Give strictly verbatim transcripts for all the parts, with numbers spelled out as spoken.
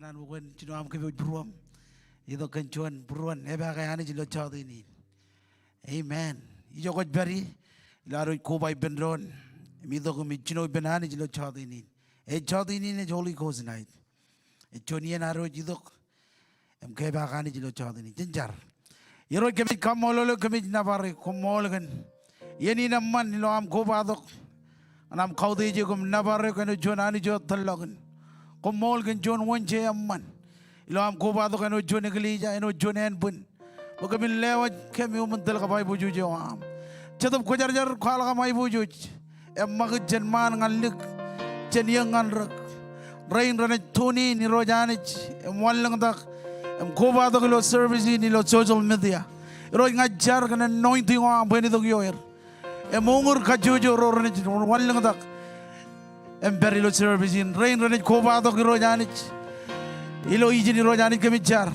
Naan bwe kwōn jino aṃ kōpooj būruōṃ. Itok kōn juon būruon epaake Anij ilo jọteen in. Amen. Ijo kwōj pād ie, ilo ad wōj koba ippān doon im itok im jino ippān Anij ilo jọteen in. Ej jọteen in ej Holy Ghost night. Ej juon iien ad wōj itok im kepaak Anij ilo jọteen in. Jen jar. Irooj, kōmij kaṃṃoolol eok, kōmij nōbar eok, koṃṃool kōn iien in eṃṃan ilo aṃ kobatok ñan aṃ kautiej eok im nōbar eok āinwōt juon Anij eo tōllọkin. Koṃṃool kōn juon Wednesday eṃṃan ilo aṃ kobatok āinwōt juon eklejia, āinwōt juon ānbwin, bwe kōmin lewōj kōm iuṃwin tōl kab aiboojoj eo aṃ. Jetōb Kwōjarjar, kwaḷọk aṃ aiboojoj im ṃakūt jān ṃaan ñan lik, jān iiō ñan rōk. Rein renaaj tune in, Irooj Anij, im wanlōñtak im kobatok ilo service in ilo social media. Irooj, ña ij jar kōn anointing eo aṃ bwe en itok ioer im uñūr kajjojo ro renaaj wanlōñtak im pād ilo service in. Rein renaaj kobatok, Irooj Anij, ilo ijin, Irooj Anij, kōmij jar.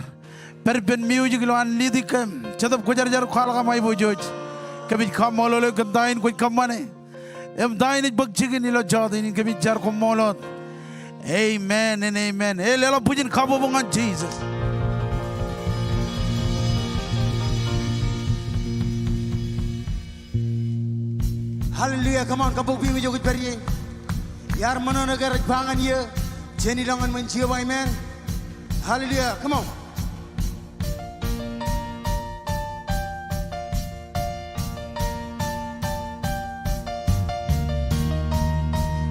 Pād ippān music ilo an lead kōm. Jetōb Kwōjarjar, kwaḷọk aṃ aiboojoj. Kōmij kaṃṃoolol eok kōn ta in kwōj kōṃṃane im ta in ej bōk jikin ilo jọteen in. Kōmij jar, koṃṃool wōt. Amen and amen. Ej leḷọk bwijin kabbokbok ñan Jisōs. Hallelujah. Come on, kabbokbok bwijin kwōj pād ie. Iar ṃōṇōṇō ke rej ba ñan eō, jen ilọk ñan ṃōn Jeova, amen. Hallelujah. Come on.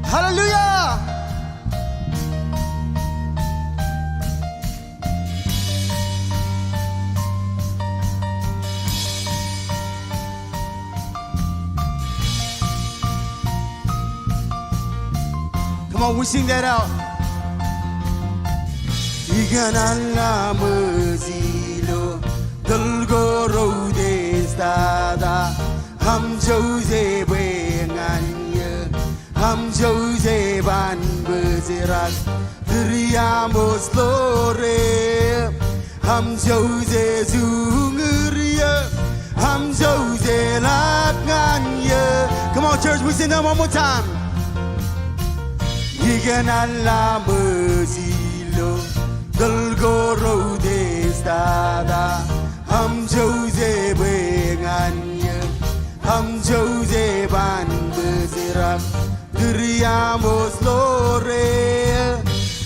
Hallelujah. Come on, we sing that out. Ikōṇaan Lamb ilo tōl ko routestada, aṃ jouse bwe ñan eō, aṃ jouse ban bōjrak, tūriaṃo ḷoore, aṃ jouse juñūr eō, aṃ jouse ḷap ñan eō. Come on, church, we sing that one more time. Ikōṇaan Lamb ilo tōl ko routestada, aṃ jouse bwe ñan eō, aṃ jouse ban bōjrak, tūriaṃo ḷoore,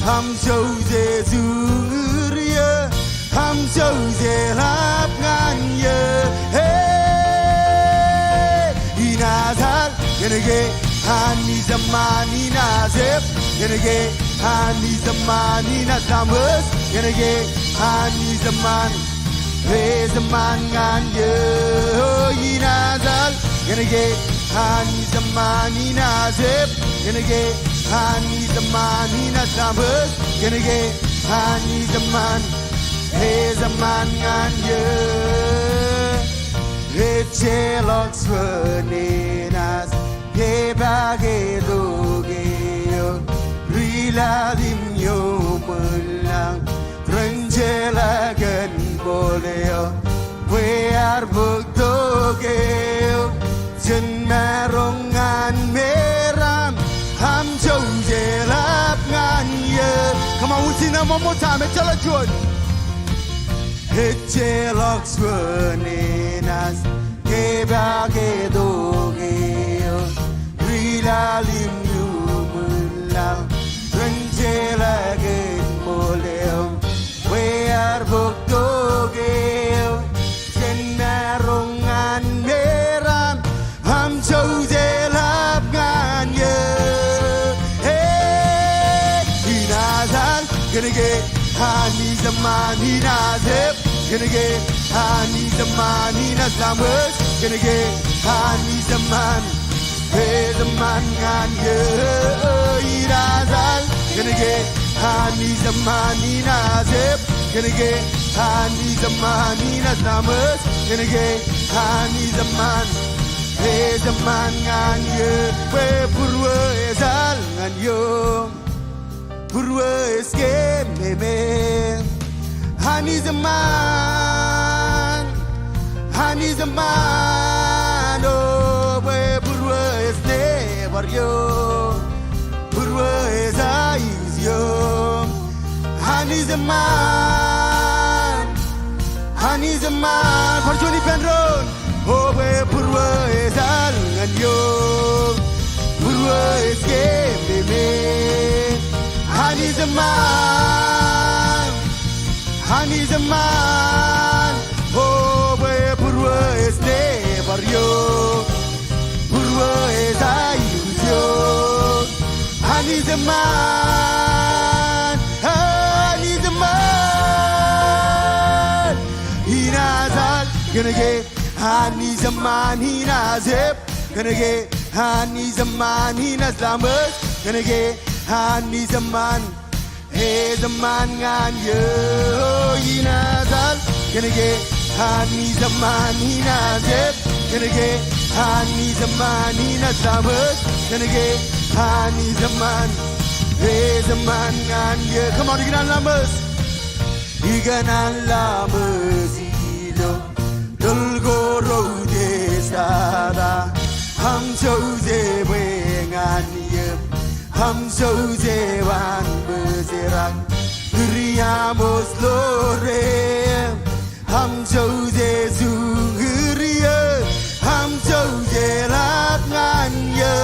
aṃ jouse juñūr eō, aṃ jouse ḷap ñan eō. Hey! Inaaj al, kōnke Anij eṃṃan, inaaj ep, kōnke Anij eṃṃan, inaaj ḷaṃōj, kōnke Anij eṃṃan, ej eṃṃan ñan eō. Inaaj al, kōnke Anij eṃṃan, inaaj ep, kōnke Anij eṃṃan, inaaj ḷaṃōj, kōnke Anij eṃṃan, ej eṃṃan ñan eō. Ejjeḷọk juon enaaj kepaake tok eo, ri laḷ im iuṃwin lañ, ren jeḷā kōn bōl eo, bwe ear bōk tok eo jān maroñ ñan meram, aṃ jouse ḷap ñan eō. Come on, we sing that one more time. Ejjeḷọk juon. Ejjeḷọk juon enaaj kepaake tok eo, ri laḷ im iuṃwin lañ, ren jeḷā kōn bōl eo, bwe ear bōk tok eo jān maroñ ñan meram, aṃ jouse ḷap ñan eō. Hey, inaaj al, kōnke Anij eṃṃan, inaaj ep, kōnke Anij eṃṃan, inaaj ḷaṃōj, kōnke Anij eṃṃan, ej eṃṃan ñan eō. Inaaj al, kōnke Anij eṃṃan, inaaj ep, kōnke Anij eṃṃan, inaaj ḷaṃōj, kōnke Anij eṃṃan, ej eṃṃan ñan eō. Bwe būruō ej al ñan eō, būruō ej kememej. Anij eṃṃan, Anij eṃṃan, o, bwe būruō ej nebar eō, būruō ej aiuj eō. Anij eṃṃan, Anij eṃṃan. Bar juon ippān doon. O bwe būruō etal ñan eok, būruō ej kememej. Anij eṃṃan, Anij eṃṃan. O bwe būruō ej nebar eok, būruō ej aikuj eok. Anij eṃṃan, Anij eṃṃan. Inaaj al kōnke Anij eṃṃan, inaaj ep kōnke Anij eṃṃan, inaaj laṃōj kōnke Anij eṃṃan. Ej eṃṃan ñan eō. Inaaj al kōnke Anij eṃṃan, inaaj ep kōnke Anij eṃṃan, inaaj laṃōj kōnke Anij eṃṃan. Ej eṃṃan ñan eō. Come on, ikōṇaan laṃōj. Ikōṇaan laṃōj ilo tōl ko routesata. Aṃ jouje bwe ñan eō. Aṃ jouje waan bōjrak. Ri aṃ oj ḷoore. Aṃ jouje juñūr eō. Aṃ jouje ḷap ñan eō.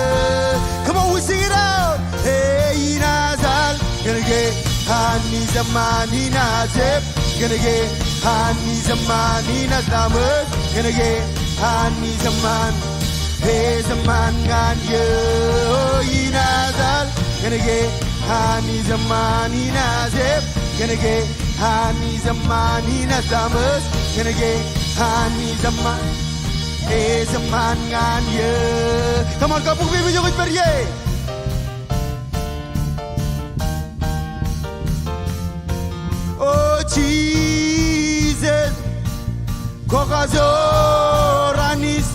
Come on, we sing it out. Hey, inaaj al kōnke Anij eṃṃan, inaaj ep kōnke Anij eṃṃan, inaaj laṃōj kōnke Anij eṃṃan. Ej eṃṃan ñan eō. Inaaj al kōnke Anij eṃṃan, inaaj ep kōnke Anij eṃṃan, inaaj laṃōj kōnke Anij eṃṃan. Ej eṃṃan ñan eō. Come on, kabbokbwebwejo kwōj pād ie. O Jisōs, kwō kajoor Anij,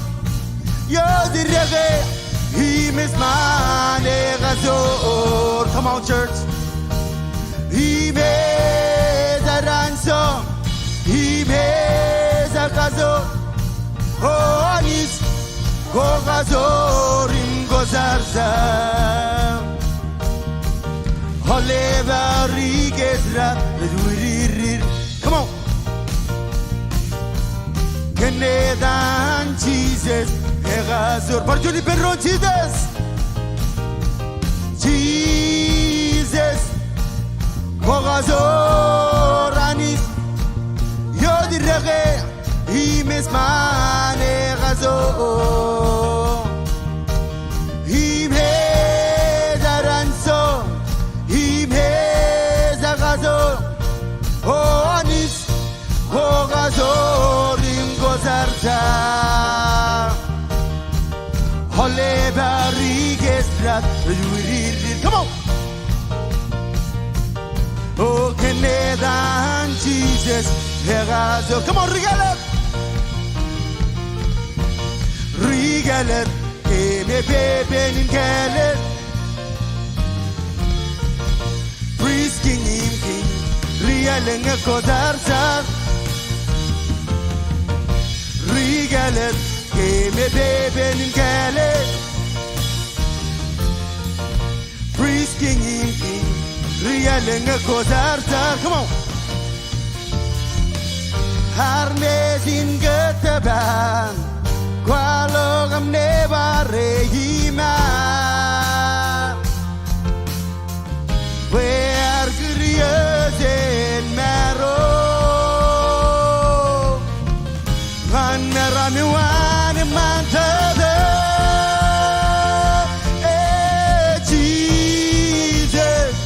eo ej deke im ej ṃaan ekajoor. Come on, church. Im ej adanjọ, im ej ekajoor. O Anij, kwō kajoor im kwōjarjar. Aolep aō ri kōjdat rej widirir. Come on. Kōnnaan Jisōs ekajoor. Bar juon ippān doon, Jisōs. Jisōs, kwō kajoor Anij, eo ej deke im ej ṃaan ekajoor. Im ej adanjọ, im ej ekajoor. O Anij, kwō kajoor im kwōjarjar. Aolep aō ri kōjdat rej widirir. Come on. O kōnnaan Jisōs ekajoor. Come on, ri kāālōt. Ri kāālōt, kōm epepen in kāālōt. Priest, king im king, ri aelōñ kwōjarjar. Ri kāālōt, kōm epepen in kāālōt. Priest, king im king, ri aelōñ kwōjarjar. Come on. Armej in kōttōpar, kwaḷọk aṃ nōbar e iṃaan. Bwe ear kūr eō jān maro ñan meram eo an eṃṃan tōtō. E Jisōs,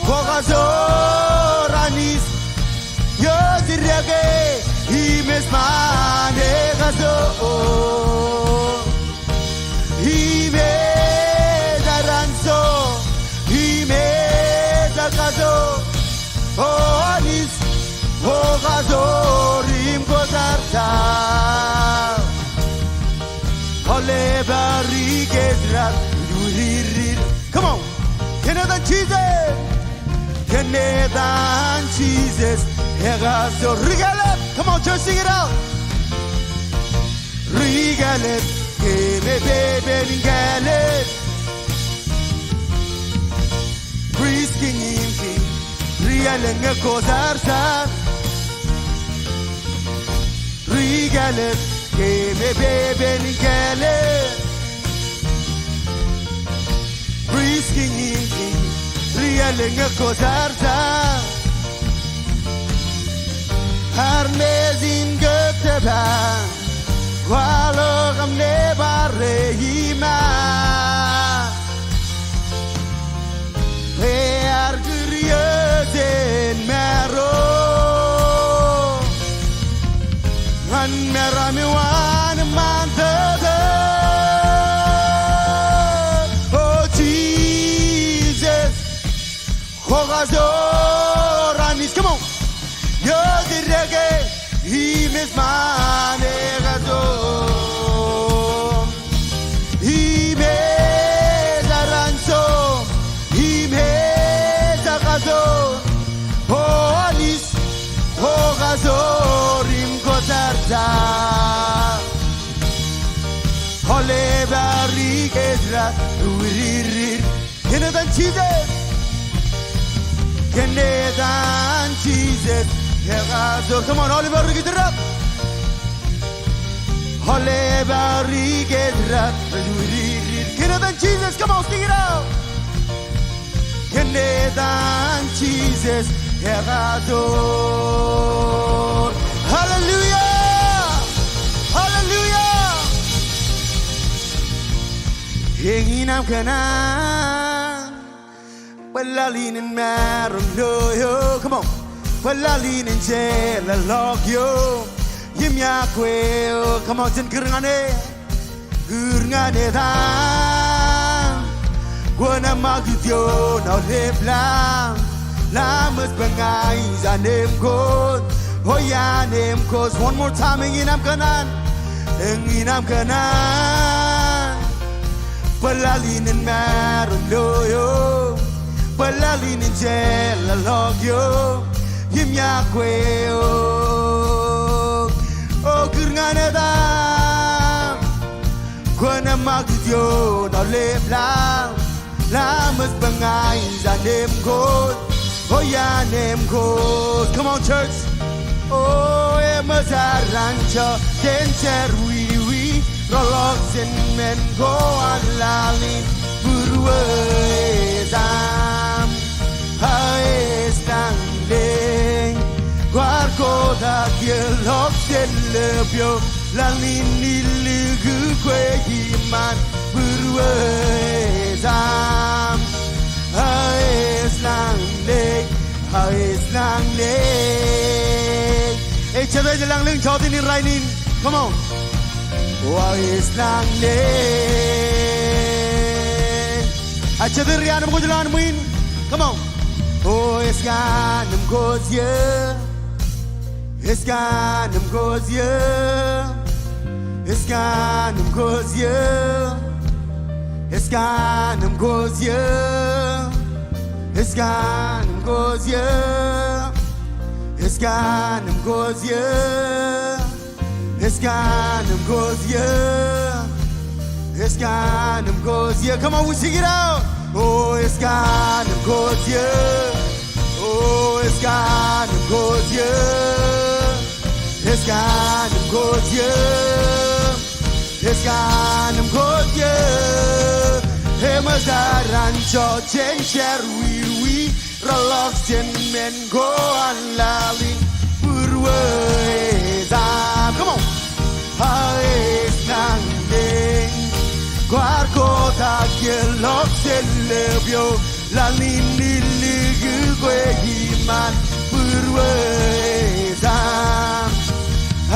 kwō kajoor Anij, eo ej deke im ej ṃaan ekajoor. Im ej adanjọ, im ej ekajoor. O Anij, kwō kajoor im kwōjarjar. Aolep aō ri kōjdat rej widirir. Come on. Kōnnaan Jisōs. Kōnnaan Jisōs ekajoor. Ri kāālōt. Come on, church, sing it out. Ri kāālōt, kōm epepen in kāālōt. Priest, king im king, ri Ri-kāālōt ñe kwō sar sar. Ri-kāālōt ke me pepen kāālōt. Ri-kāālōt ñe kwō sar sar. Armej in kōttōpar. Kwaḷọk aṃ nōbar e iṃaan. Ear kūr iiō jān maro ñan meram eo an ṃaan tōtō. O Jisōs, kwō kajoor Anij. Come on. Eo tōre ke im ej ṃaan ekajoor. Im ej aranjo, im ej akajoor. O Anij, kwō kajoor im kwō sar sar. Aolep aō ri kōjrak ri wirir. Kōn etan Jisōs. Kōn etan Jisōs ekajoor. Come on, aolep aō ri kōjrak. Aolep aō ri kōjrak rej wirir. Kōn etan Jisōs. Come on, sing it out. Kōn etan Jisōs ekajoor. Hallelujah! Hallelujah! Eñin aṃ kōṇaan. Bwe laḷ in en maroñ lo eok. Come on. Bwe laḷ in en jeḷāḷọk eok. Im iọkwe eok. Come on, jen kūr ñan e. Kūr ñan etan. Kwōnaaj ṃakūt ioon aolep laḷ. Laṃōj bwe ña ij anemkwōj. O iaan emkwōj. One more time, eñin aṃ kōṇaan. Eñin aṃ kōṇaan. Bwe laḷ in en maroñ lo eok. Bwe laḷ in en jeḷāḷọk eok. Im iọkwe eok. O kūr ñan etan. Kwōnaaj ṃakūt ioon aolep laḷ. Laṃōj bwe ña ij anemkwōj. O iaan emkwōj. Come on, church. O eṃōj ad anjọ jān jerọwiwi, rọọlḷọk jān men ko an laḷ in būruetam. Aes lañ leñ, kwaar kotak iien ḷọk jān lōb eo, laḷ in illu kwe iṃaan būruetam. Aes lañ leñ, aes lañ leñ. Ej jete ej lañ leñ jọteen in rainin. Come on. O aes lañ leñ. Ej jete ri-anemkwōj ilo an ṃwiin. Come on. O eskanemkwōj ie. Eskanemkwōj ie. Eskanemkwōj ie. Eskanemkwōj ie. Eskanemkwōj ie. Eskanemkwōj ie. Eskanemkwōj ie. Eskanemkwōj ie. Come on, we sing it out. O eskanemkwōj ie. O eskanemkwōj ie. Eskanemkwōj ie. Eskanemkwōj ie. Eṃōj ad anjọ jān jerọwiwi, rọọlḷọk jān men ko an laḷ in būruetam. Come on. Aes lañ leñ, kwaar kotak iien ḷọk jān lōb eo, laḷ in illu kwe iṃaan būruetam.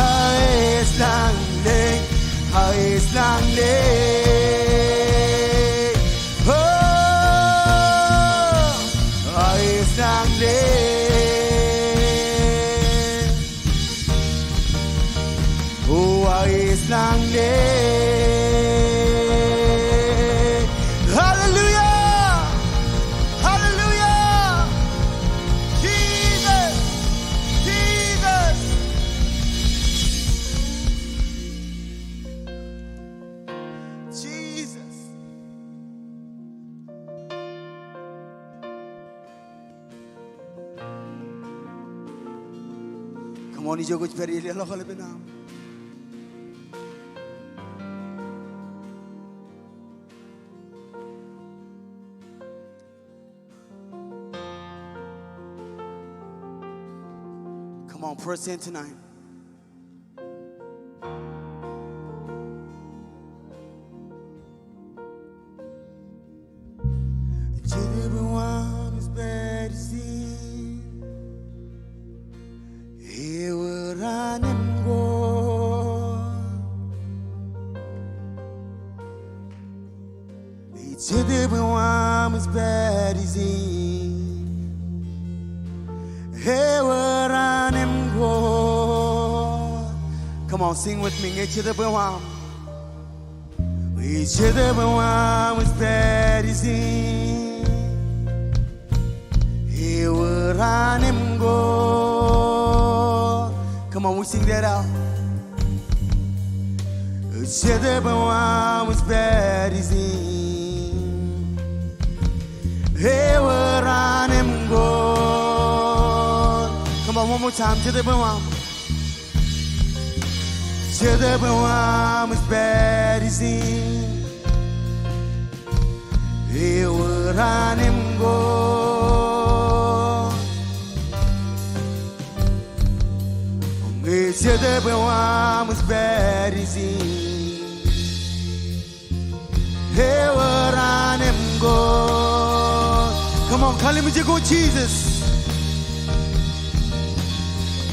Aes lañ leñ, aes lañ leñ. O, aes lañ leñ. O, aes lañ leñ. Hallelujah! Hallelujah! Jesus! Jesus! Jesus! Ṃool ijo kwōj pād ie, leḷọk eḷap in aṃ. Come on, press in tonight. Jetōb eo aṃ is pād ijin, ewōr anemkwōj. Jetōb eo aṃ is pād ijin, ewōr anemkwōj. Come on, sing with me. Ñe jetōb eo aṃ, ñe jetōb eo aṃ is pād ijin, ewōr anemkwōj. Come on, we sing that out. Jetōb eo aṃ is pād ijin, ewōr anemkwōj. Come on, one more time. Jetōb eo aṃ. Jetōb eo aṃ is pād ijin, ewōr anemkwōj. Ñe jetōb eo aṃ is pād ijin, ewōr anemkwōj. Come on, kallimjek wōt Jesus.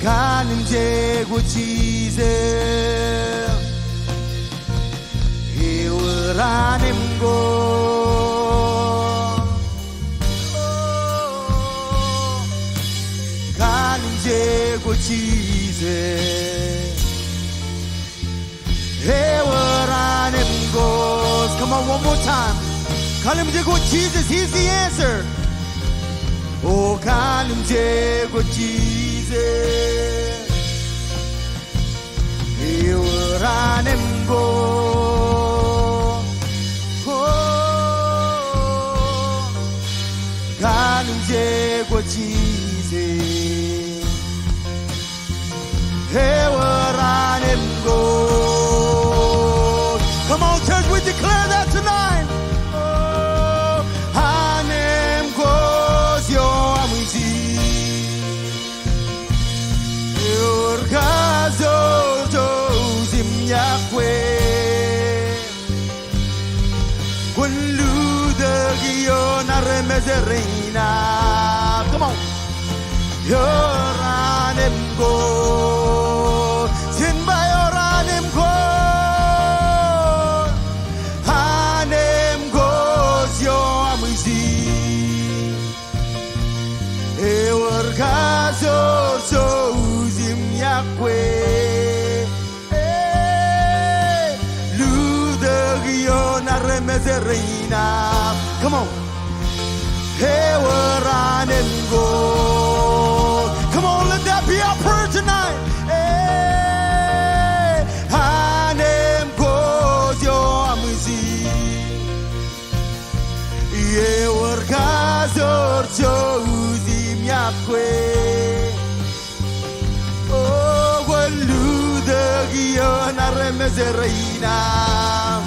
Kallimjek wōt Jesus. Ewōr anemkwōj. Kallimjek wōt Jesus. Ewōr anemkwōj. Come on, one more time. Kallimjek wōt Jesus, he's the answer. O kallimjek wōt Jesus. Ewōr anemkwōj. O, kallimjek wōt Jesus. Ewōr anemkwōj. Come on, church, we declare that tonight. O, anemkwōj eo aṃ ijin. Ewōr kajoor jouj im iọkwe. Kwōn lutōk ioon armej rein aṃ. Come on. Ewōr anemkwōj. Jen ba ewōr anemkwōj. Anemkwōj eo aṃ ijin. Ewōr kajoor jouj im iọkwe. E, lutōk ioon armej rein aṃ. Come on. Ewōr anemkwōj. Come on, let that be our prayer tonight. E, anemkwōj eo aṃ ijin. Ewōr kajoor jouj im iọkwe. O, kwōn lutōk ioon armej rein aṃ.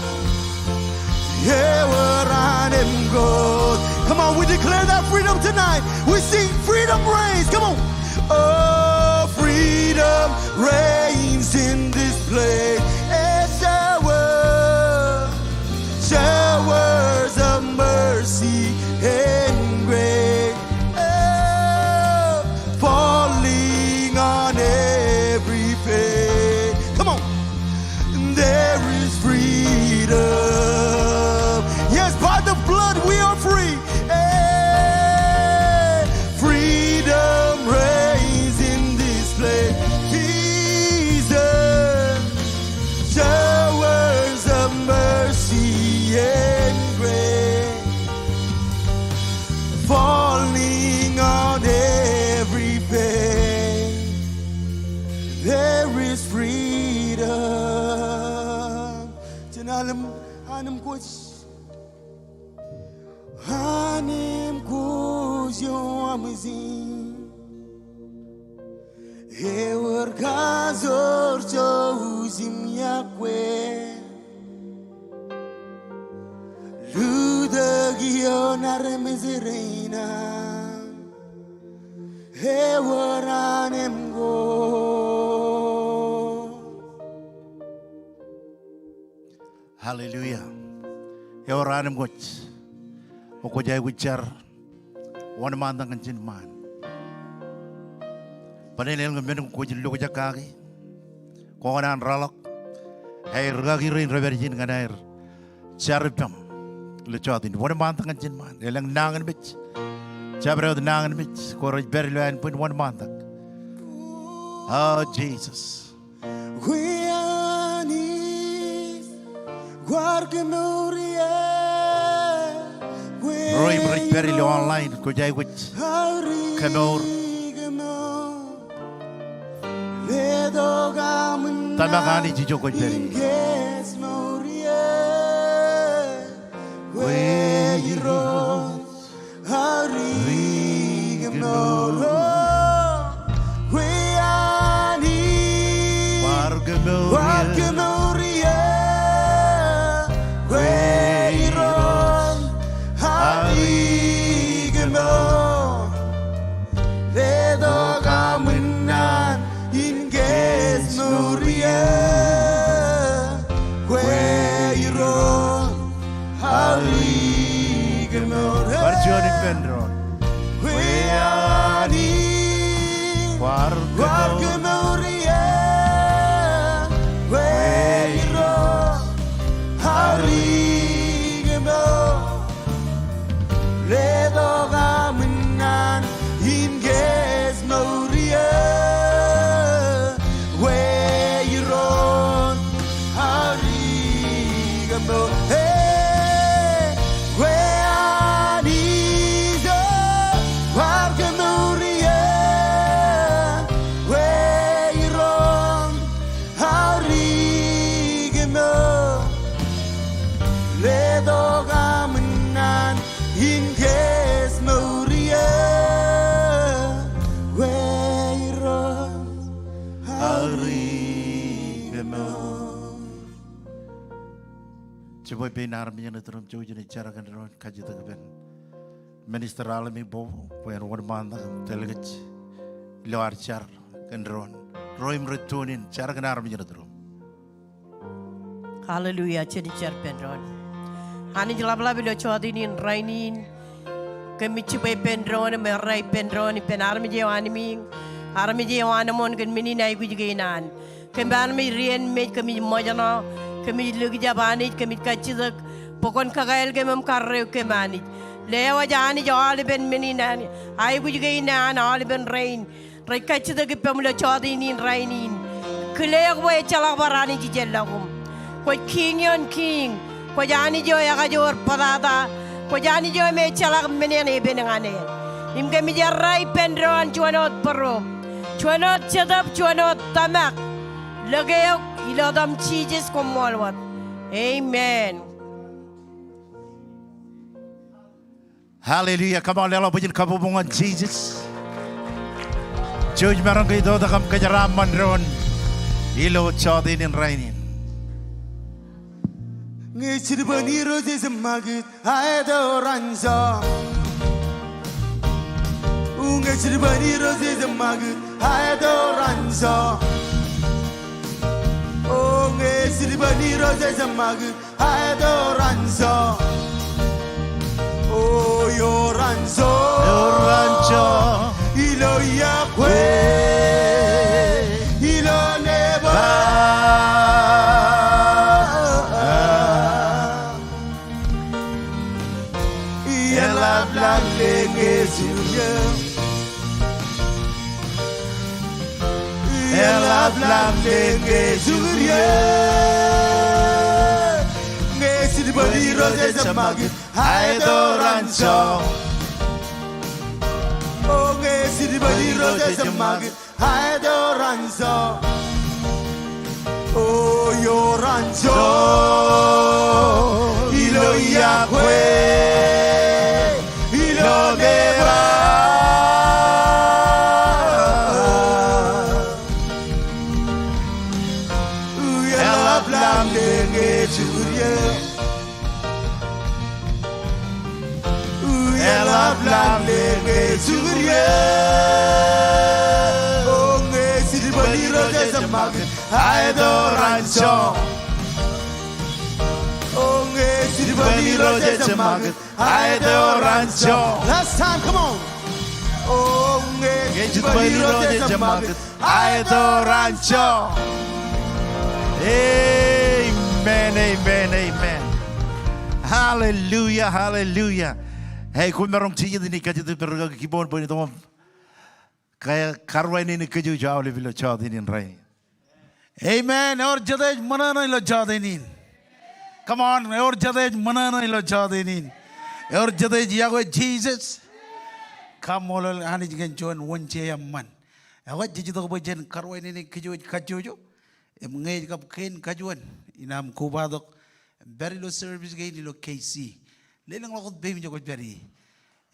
Ewōr anemkwōj. Come on, we declare that freedom tonight. We sing freedom reigns. Come on. Oh, freedom reigns in this place. As shower, showers of mercy and grace. Oh, falling on every face. Come on. There is freedom. Yes, by the blood we are free. Hey, freedom reigns in this place. Jesus, showers of mercy and grace falling on every face. There is freedom. Jen anemkwōj. Anemkwōj eo aṃ ijin. Ewōr armej rein aṃ, ewōr anemkwōj. Hallelujah. Ewōr anemkwōj. O kwōj aikuj jar wōnṃaantak ñan ijin ṃaan. Bōlen elōñ men ko kwōj lukjak kaki, kwō kōṇaan rōḷọk, aer rūkaki rein rej pād ijin ñan aer jar ippaṃ ilo jota in. Wōnṃaantak ñan ijin ṃaan. Elōñ nañinmej, jabdewōt nañinmej ko rej pād ilo ānbwin, wōnṃaantak. O Jisōs. Kwe Anij, kwaar kemour eō. Kwe Irooj, rej pād ilo online, kwōj aikuj kemour. Tōmak Anij ijo kwōj pād ie. Kwe Irooj, Aori kemour. Kwe Anij, kwaar kemour eō. Kwe Irooj, aori kemour. Letok aṃ unnaan in kōj mour eō. Kwe Irooj, aori kemour. Bar juon ippān doon. Kwe Anij, kwaar kemour eō. Kwe Irooj, aori kemour. Letok aṃ unnaan in kōj mour eō. Kwe Irooj, aori kemour. Hey, kwe Anij, kwaar kemour eō. Kwe Irooj, aori kemour. Letok aṃ unnaan in kōj mour eō. Kwe Irooj, aori kemour. Jibwe pein armej ṇe iturūṃ, jouj im jar kōn doon, kajjitōk ippān Minister Alimi Bobo bwe en wōnṃaantak im tōl kōj ilo ad jar kōn doon. Ro im rej tune in, jar kōn armej ṇe iturūṃ. Hallelujah, jen jar ippān doon. Anij ḷapḷap, ilo jota in rainin, kōmij jibwe ippān doon im errā ippān doon ippān armej eo anmiiñ, armej eo anemon kōn men in aikuj kein an. Kōm armej ri-enmej, kōmij ṃōjṇọ, kōmij likjab Anij, kōmij kajjitōk bwe kwōn kakāāl kōm im karreo kōm Anij. Lewōj Anij aolepen men in an, aikuj kein an aolepen rein rej kajjitōk ippaṃ ilo jota in rainin. Kile eok bwe ejjeḷọk bar Anij ijellọkuṃ. Kwōj Kiiñ ioon kiiñ. Kwōj Anij eo ekajoor bōtata. Kwōj Anij eo im ejjeḷọk men eṇ epen ñan e. Im kōmij errā ippān doon juon wōt bōro, juon wōt jetōb, juon wōt tōmak. Lōke eok ilo etaṃ Jisōs, koṃṃool wōt. Amen. Hallelujah. Come on, leḷọk bwijin kabbokbok ñan Jisōs. Jouj maroñ ke itoitak im kōjeraaṃṃan doon ilo jota in rainin. Ñe ej jidik bwe en Irooj ej ṃakūt, aet eo ranjọ. O, ñe ej jidik bwe en Irooj ej ṃakūt, aet eo ranjọ. O, ñe ej jidik bwe en Irooj ej ṃakūt, aet eo ranjọ. O, eo ranjọ. Eo ranjọ. Ilo iọkwe. Ilo nebar. Eḷapḷaḷ ñe ej jidik ie. Eḷapḷaḷ ñe ej jidik ie. Ñe ej jidik bwe en Irooj ej ṃakūt, aet eo ranjọ. O, ñe ej jidik bwe en Irooj ej ṃakūt, aet eo ranjọ. O, eo ranjọ. Ilo iọkwe. Ilo nebar. Eḷapḷaḷ ñe ej jidik ie. Last time, come on. Amen, amen, amen. Hallelujah, hallelujah. Hey, kwōmaroñ jijet in kajjitōk pād rikaki kibboñ bwe en itok im karuwainene kōj aolep ilo jota in rainin. Amen. Ewōr jete ej ṃōṇōṇō ilo jota in? Come on, ewōr jete ej ṃōṇōṇō ilo jota in? Ewōr jete ej iọkwe Jisōs? Kaṃṃoolol Anij kōn juon Wōnje eṃṃan. Ekwe jej itok bwe jen karuwainene kōj kajjojo. Im ñe ej kab kein kajuon in aṃ kobatok im pād ilo service kein ilo K C, lelōñḷọk wōt peiṃ jej kwōj pād ie.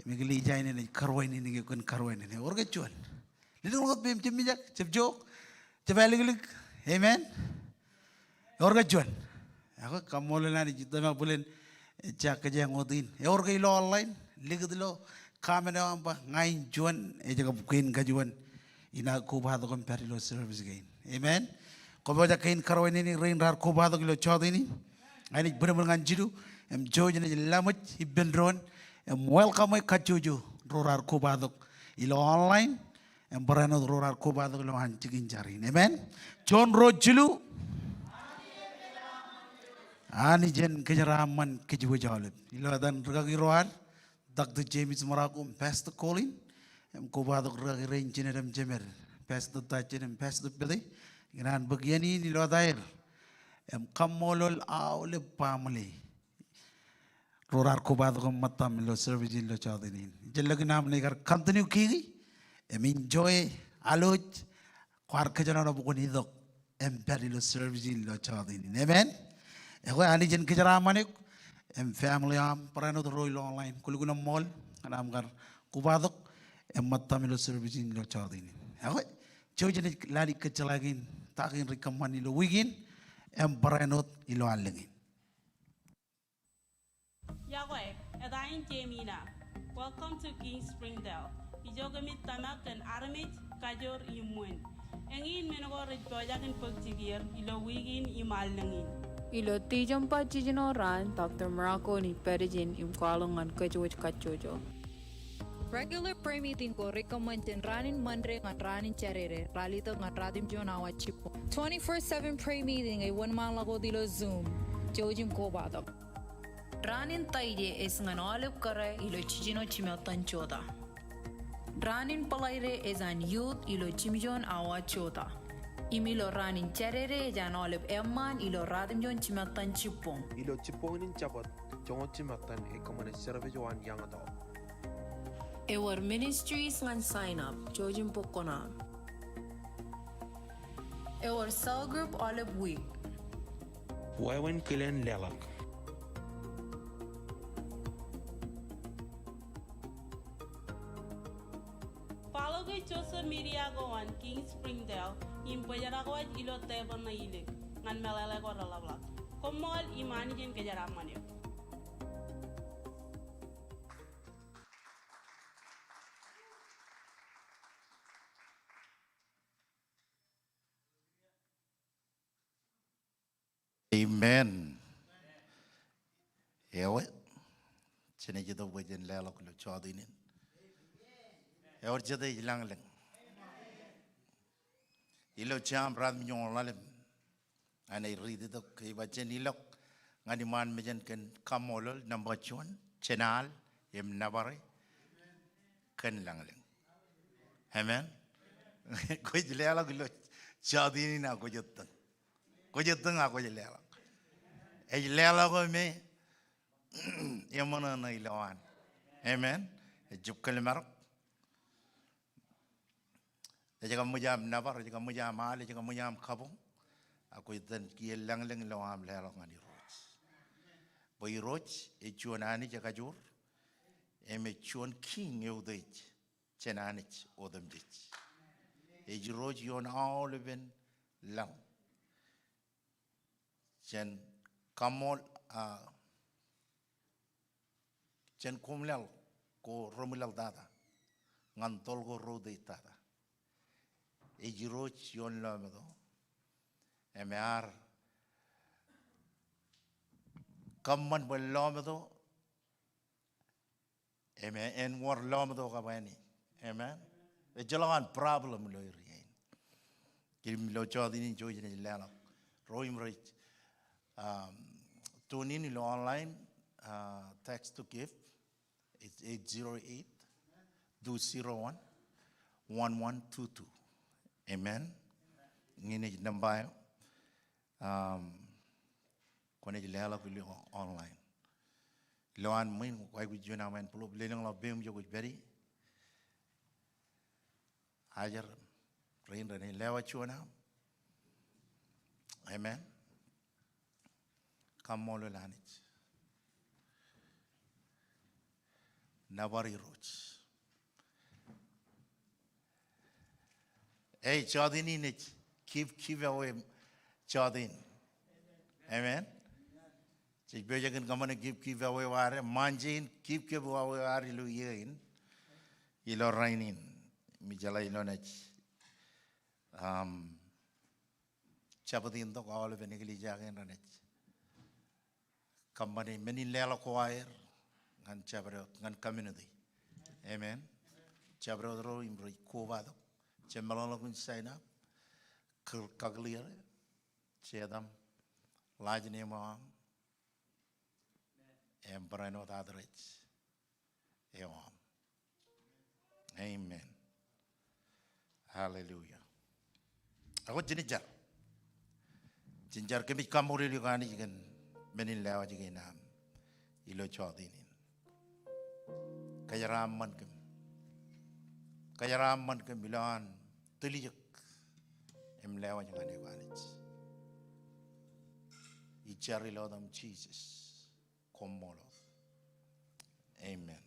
Im eklejia in enaaj karuwainene eok kōn karuwainene. Ewōr ke juon? Lelōñḷọk wōt peiṃ, jab mijak, jab jook, jab āliklik. Amen. Ewōr ke juon? Ekwe kaṃṃoolol Anij, tōmak bōlen ejja kōjeañ wōt in. Ewōr ke ilo online, likūt ilo comment eo aṃ ba, ña in juon, ej kab kein kajuon in aō kobatok im pād ilo service kein. Amen. Kwōpojak ke in karuwainene rein raar kobatok ilo jota in? Inaaj bōnbōn ñan jilu im jouj inaaj laṃōj ippān doon im welcome e kajjojo ro raar kobatok ilo online im barāinwōt ro raar kobatok ilowaan jikin jar in. Amen. Juon, ruo, jilu. Anij en kōjeraaṃṃan kōjwōj aolep. Ilo etan rikaki ro ad, Doctor James Marocco im Pastor Colin, im kobatok rikaki rein jined im jemed, Pastor Tajen im Pastor Pete, ikōṇaan bōk iien in ilo etaer im kaṃṃoolol aolep baaṃle ro raar kobatok im ṃōttaṃ ilo service in ilo jota in. Ijellọkin aṃ naaj kar continue kiki im enjoy, alwōj kwaar kōjenolọp kwōn itok im pād ilo service in ilo jota in. Amen. Ekwe Anij en kōjeraaṃṃan eok im family eo aṃ, barāinwōt ro ilo online, kwōlukkuun eṃṃool ñan aṃ kar kobatok im ṃōttaṃ ilo service in ilo jota in. Ekwe jouj inaaj lale kōjjeḷā kein ta kein rej kōṃṃan ilo wiik in im barāinwōt ilo allōñ in. Iọkwe, eta in Jemina. Welcome to King Springdale. Ijo kōmij tōmak kōn armej, kajoor im ṃwiin. Eñin men ko rej pojak in bōk jikier ilo wiik in im allōñ in. Ilo December jiljino raan, Doctor Marocco enaaj pād ijin im kwaḷọk ñan kōjwōj kajjojo. Regular prayer meeting ko rej kōṃṃan jān raan in Monday ñan raan in Saturday, ralitōk ñan ratimjuon awa jibboñ. Twenty-four seven prayer meeting ej wōnṃaanḷọk wōt ilo Zoom. Jouj im kobatok. Raan in Taije ej ñan aolep kōrā ilo jiljino jimattan jota. Raan in Bōḷaide ej an youth ilo jimjuon awa jota. Im ilo raan in Jādede ej an aolep eṃṃaan ilo ratimjuon jimattan jibboñ. Ilo jibboñ in Jabōt joñoul jimattan ej kōṃṃane service eo an Young Adult. Ewōr ministries ñan sign up, jouj im bōk kuṇaaṃ. Ewōr cell group aolep wiik. Wāween kilen leḷọk. Follow ke social media ko an King Springdale im bōjrak wōj ilo tepel ṇe ilik ñan meḷeḷe ko reḷapḷọk. Koṃṃool im Anij en kōjeraaṃṃan eok. Amen. Ewe, jenaaj itok bwe jen leḷọk ilo jota in. Ewōr jete ej lañlōñ? Ilo Sam ratimjuonñoul ḷalem, inaaj riit itok, ej ba jen ilọk ñan iṃaan mejān kōn kaṃṃoolol, nōṃba juon, jen al im nōbare kōn lañlōñ. Amen. Kwōj leḷọk ilo jota in a kwōj ettōñ? Kwōj ettōñ a kwōj leḷọk? Ej leḷọk me eṃōṇōṇō ilowaan. Amen. Ejjab kōḷmānḷọk. Ej kab ṃōj aṃ nōbar, ej kab ṃōj aṃ al, ej kab ṃōj aṃ kabuñ, ak kwōj ettōn kiiō lañlōñ ilo aṃ leḷọk ñan Irooj. Bwe Irooj ej juon Anij ekajoor, im ej juon Kiiñ eutiej jān anij otemjej. Ej Irooj ioon aolepen lañ. Jen kaṃṃool, a, jen koṃ leḷọk ko reṃwilaḷtata ñan toḷ ko routeiktata. Ej Irooj ioon lọmeto im ear kōṃṃan bwe lọmeto im en wōr lọmeto kab āne. Amen. Ejjeḷọk an problem ilo area in. Kiiō im ilo jọteen in jouj im ej leḷọk ro im rej, um, tune in ilo online, uh, text to give. It's eight zero eight, two zero one, one one two two. Amen. Ñe ej nōṃba eo. Um, kwōnaaj leḷọk ilo online. Ilo an ṃwiin, kwōj juon aṃ envelope, lelōñḷọk peiṃ ijo kwōj pād ie. Ajri, rein renaaj lewōj juon aṃ. Amen. Kaṃṃoolol Anij. Nōbar Irooj. Ej jọteen in ej give, give away jọteen. Amen. Jej pojak in kōṃṃane give, give away ware, ṃaanje in give, give away ware ilo iiō in. Ilo rainin, im ijeḷā ilo naaj, um, jabdewōt tok aolepen eklejia kein renaaj kōṃṃane men in leḷọk ko aer ñan jabdewōt, ñan community. Amen. Jabdewōt ro im rej kobatok, jemeḷọkḷọk in sign up, kōl, kōklier, jetaṃ, last name eo aṃ, im barāinwōt address eo aṃ. Amen. Hallelujah. Ak jen jar. Jen jar. Kōmij kaṃṃoolol eok Anij kōn men in lewōj kein aṃ ilo jọteen in. Kōjeraaṃṃan kōm. Kōjeraaṃṃan kōm ilo an tiljek im lewōj ñan eok Anij. Ij jar ilo etaṃ Jisōs. Koṃṃool wōt. Amen.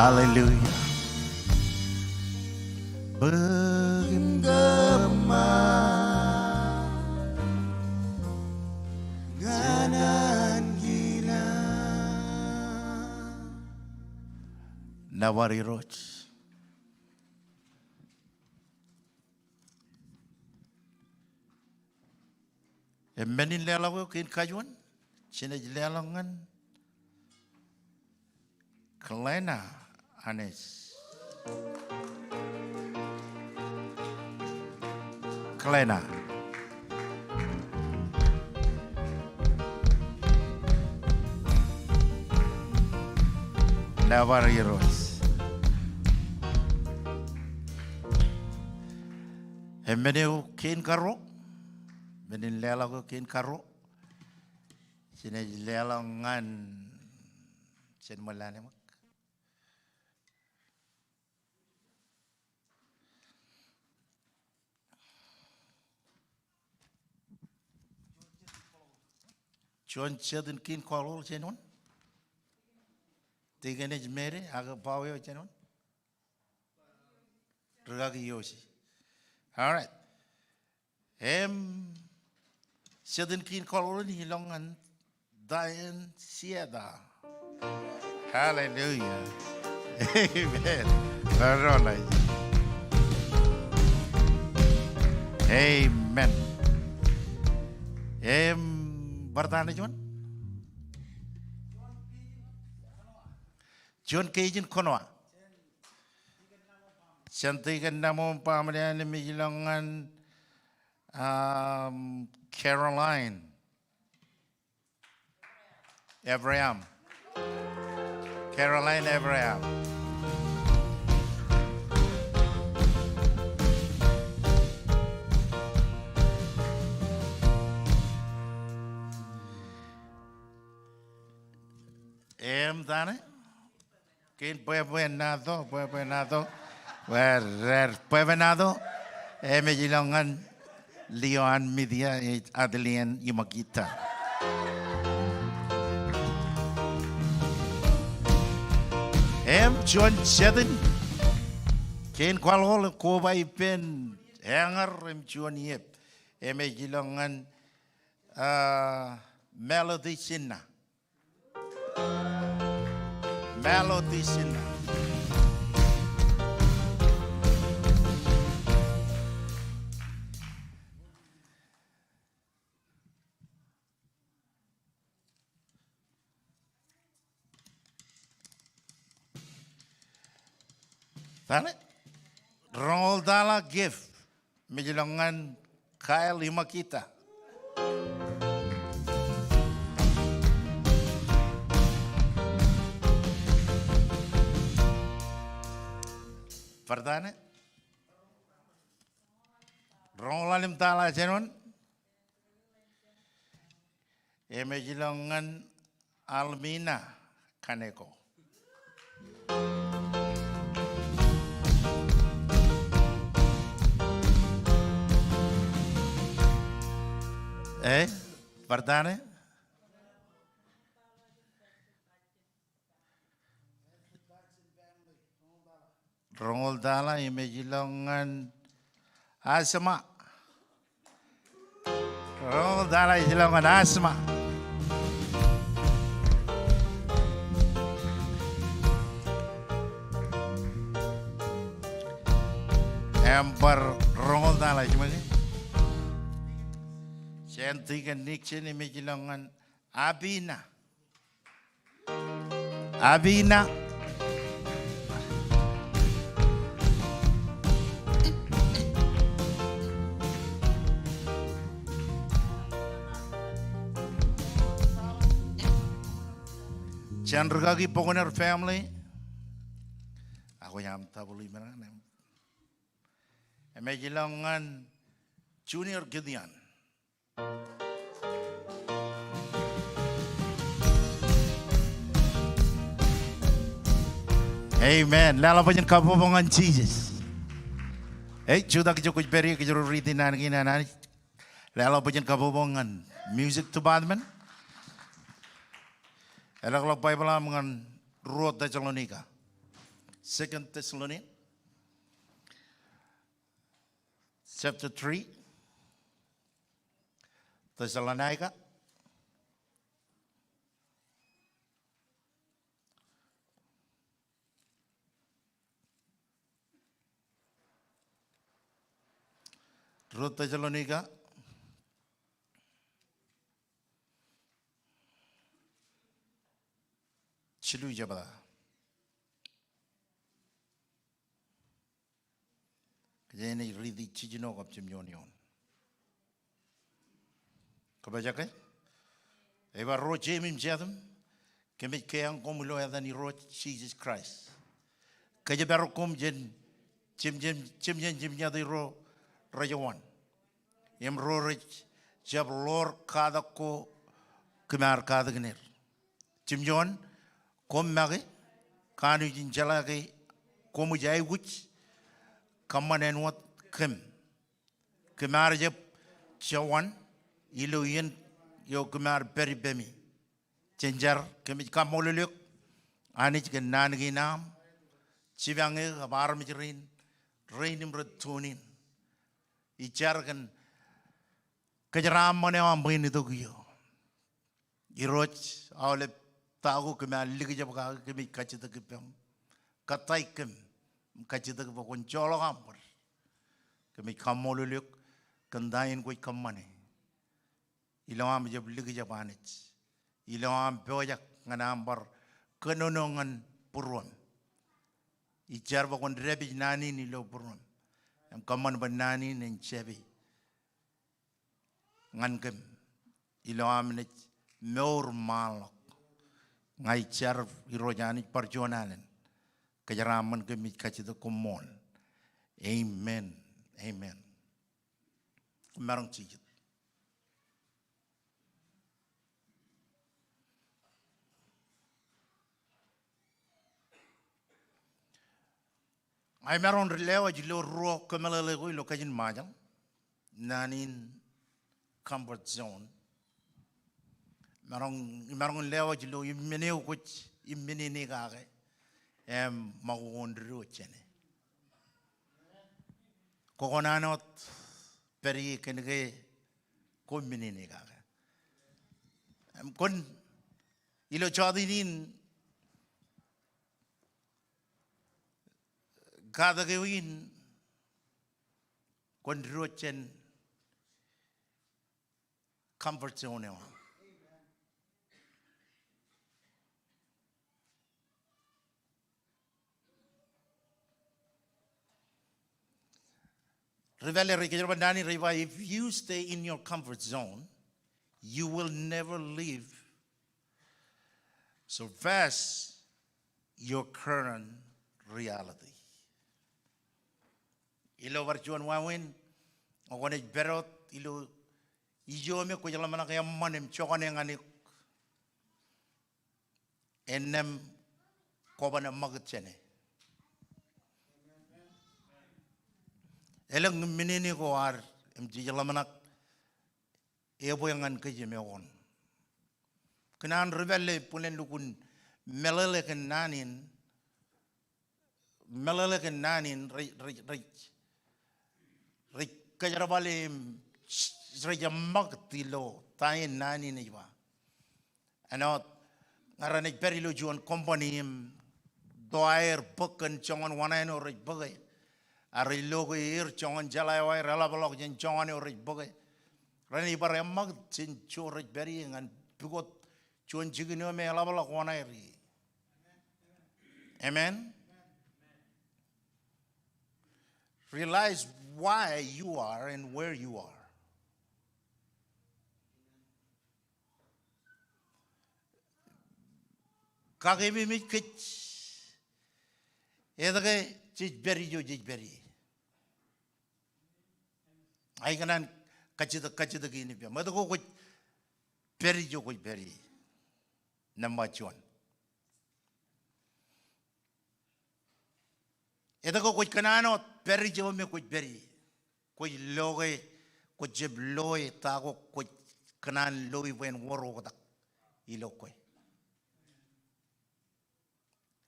Hallelujah. Nōbar Irooj. Im men in leḷọk eo kein kajuon, jenaaj leḷọk ñan Kalena Anes. Kalena. Nōbar Irooj. Im men eo kein karuo, men in leḷọk eo kein karuo, jenaaj leḷọk ñan, jen ṃōk lale ṃōk. Juon jet in kein kwaḷoḷ jān wōn? Deaconess Mary, ak bwe eo jān wōn? Rikaki Yosi. All right. Im jet in kein kwaḷoḷ in ilọk ñan Diane Sieta. Hallelujah. Amen. Amen. Im bar ta ṇe juon? Juon kein Kōnoa. Jān tikōn Namo im baaṃle eo an im ej ilọk ñan, um, Caroline Abraham. Caroline Abraham. Im ta ṇe? Kein Bwebwenato, Bwebwenato. Bar, bar, Bwebwenato. Im ej ilọk ñan Leo Ann Mitia, ej Adeline Imakita. Im juon jet in kein kwaḷoḷ, koba ippān eñar im juon iep. Im ej ilọk ñan, ah, Melody Sinna. Melody Sinna. Ta ṇe? Roñoul taḷa gift. Im ej ilọk ñan Kyle Imakita. Bar ta ṇe? Roñoul ḷalem taḷa jān wōn? Im ej ilọk ñan Almina Kaneko. Eh, bar ta ṇe? Roñoul taḷa im ej ilọk ñan Asma. Roñoul taḷa ej ilọk ñan Asma. Im bar roñoul taḷa ej ṃōk e. Jān tikōn Nixon im ej ilọk ñan Abina. Abina. Jān rikaki Bokner family. Ak kwōj aṃ double email ñan e. Im ej ilọk ñan Junior Gideon. Amen. Leḷọk bwe jen kabbokbok ñan Jisōs. Ej jutak ijo kwōj pād ie, kōjro riiti naan kein an Anij. Leḷọk bwe jen kabbokbok ñan music department. Eḷḷọk Baibōḷ aṃ ñan ruo Tessalonika. Second Thessalonians chapter three. Tessalonika. Ruo Tessalonika jilu jebta. Kōjeañ ej riiti jiljino kab jimjuon eoon. Kōpojak ke? Ej ba, ro jeiṃ im jatūṃ, kōmij keañ koṃ ilo etan Irooj Jisōs Kraist. Kōjparok koṃ jān jimjen, jimjen jimjatū ro rej wōn. Im ro rej jab ḷoor katak ko kōm ar katakin er. Jimjuon, koṃ make, kanooj in jeḷā ke koṃij aikuj kōṃṃan āinwōt kōm. Kōm ar jab jewōn ilo iien eo kōm ar pād ippemi. Jen jar. Kōmij kaṃṃoolol eok Anij kōn naan kein aṃ, jipañ eō kab armej rein, rein im rej tune in. Ij jar kōn Kōjeraaṃṃan eo aṃ bwe en itok iiō. Irooj, aolep ta ko kōm ar likjab kake, kōmij kajjitōk ippaṃ. Kōttāik kōm, kajjitōk bwe kwōn joḷọk aṃ bar. Kōmij kaṃṃoolol eok kōn ta in kwōj kōṃṃane ilo aṃ jab likjab Anij, ilo aṃ pojak ñan aṃ bar kōnono ñan būruōm. Ij jar bwe kwōn dāpij naan in ilo būruōm im kōṃṃan bwe naan in en jāpe ñan kōm ilo aṃ naaj mour ṃaanḷọk. Ña ij jar Irooj Anij bar juon alen. Kōjeraaṃṃan kōm, ij kajjitōk koṃṃool. Amen. Amen. Maroñ jijet. Ña imaroñ lewōj ilo ruo kōmeḷeḷe ko ilo kajin Ṃajeḷ. Naan in comfort zone. Imaroñ, imaroñ lewōj ilo imminene eo kwōj imminene kake im ṃakoko in diwōj jāne. Kwō kōṇaan wōt pād ie kōn ke kwō imminene kake. Im kwōn ilo jota in, katak eo in, kwōn diwōj jān comfort zone eo aṃ. Ri pālle rej kōjerbal naan in rej ba, if you stay in your comfort zone, you will never live, surpass your current reality. Ilo bar juon wāween, kwōnaaj pād wōt ilo ijo me kwōj ḷōmṇak eṃṃan im jokane ñan eok. Innām kwō ban eṃṃakūt jāne. Elōñ imminene ko ad im jej ḷōmṇak ebwe ñan kōj im eoon. Kōn an ri pālle bōlen lukkuun meḷeḷe kōn naan in, meḷeḷe kōn naan in rej, rej, rej, rej kōjerbale im rej eṃṃakūt ilo ta in naan in ej ba. Āinwōt ña renaaj pād ilo juon company im to aer bōk kōn joñan wōṇāān eo rej bōke. Ak rej loke er joñan jeḷā eo aer eḷapḷọk jān joñan eo rej bōke. Renaaj bar eṃṃakūt jān ijo rej pād ie ñan pukot juon jikin eo me eḷapḷọk wōṇāer ie. Amen. Realize why you are and where you are. Kakememej kōj etke jej pād ijo jej pād ie. Ak ikōṇaan kajjitōk, kajjitōk in ippaṃ. Etke kwōj pād ijo kwōj pād ie? Nōṃba juon. Etke kwōj kōṇaan wōt pād ijo me kwōj pād ie? Kwōj loe, kwō jab loe ta ko kwōj kōṇaan loe bwe en wōr oktak ilo kwe.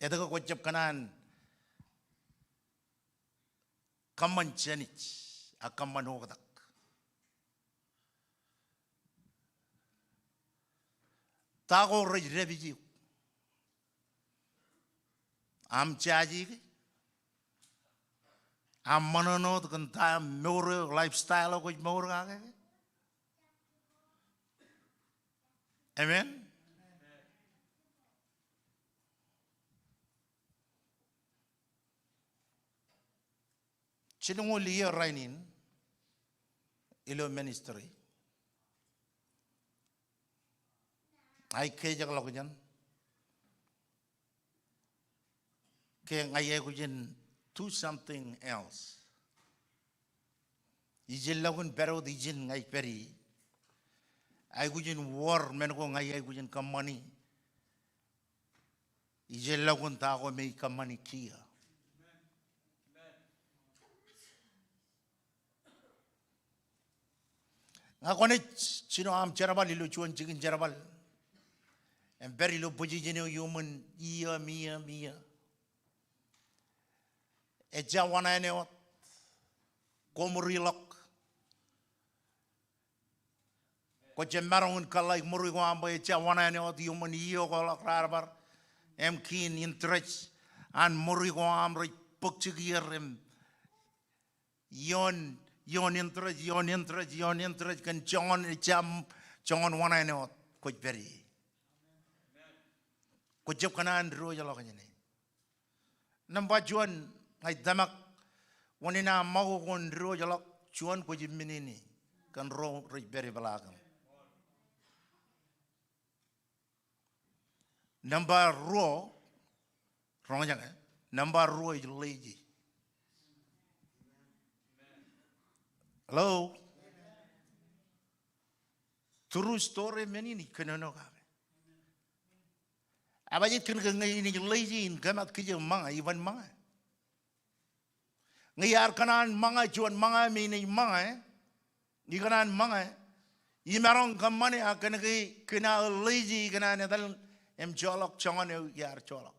Etke kwō jab kōṇaan kōṃṃan jānij ak kōṃṃan oktak? Ta ko rej dāpij eok. Aṃ jaje ke? Aṃ ṃōṇōṇō wōt kōn ta mour eo, lifestyle eo kwōj mour kake ke? Amen. Jilñuul iiō rainin ilo ministry. Ak ij kōjekḷọk jān ke ña iaikuj in do something else. Ij jab lọk in pād wōt ijin ña ij pād ie. Aikuj in wōr men ko ña iaikuj in kōṃṃani. Ij jab lọk in ta ko me ij kōṃṃani kiiō. Ña kwōnaaj jino aṃ jerbal ilo juon jikin jerbal im pād ilo position eo iuṃwin iiō im iiō im iiō. Ejja wōṇāān eo wōt, koṃ ri ḷọk. Kwō jab maroñ in kōḷḷāik ṃuri ko aṃ bwe ejja wōṇāān wōt iuṃwin iiō ko ḷọk raar bar. Im kiin interest an ṃuri ko aṃ rej bōk jikier im ioon, ioon interest, ioon interest, ioon interest kōn joñan ejja, joñan wōṇāān wōt kwōj pād ie. Kwō jab kōṇaan diwōjḷọk jān e. Nōṃba juon, ña ij tōmak wōn in aṃ ṃakoko in diwōjḷọk juon kwōj im men in e kōn ro rej pād ipeḷaakin. Nōṃba ruo, roñjake, nōṃba ruo ej lazy. Hello? True story men in ij kōnono kake. Ebajeet kōn ke ñe inaaj lazy in kōmat kijeek ṃōñā, iban ṃōñā. Ñe iar kōṇaan ṃōñā juon ṃōñā me inaaj ṃōñā, ikōṇaan ṃōñā, imaroñ kōṃṃane ak kōn ke kōn aō lazy ikōṇaan etal im joḷọk joñan eo iar joḷọk.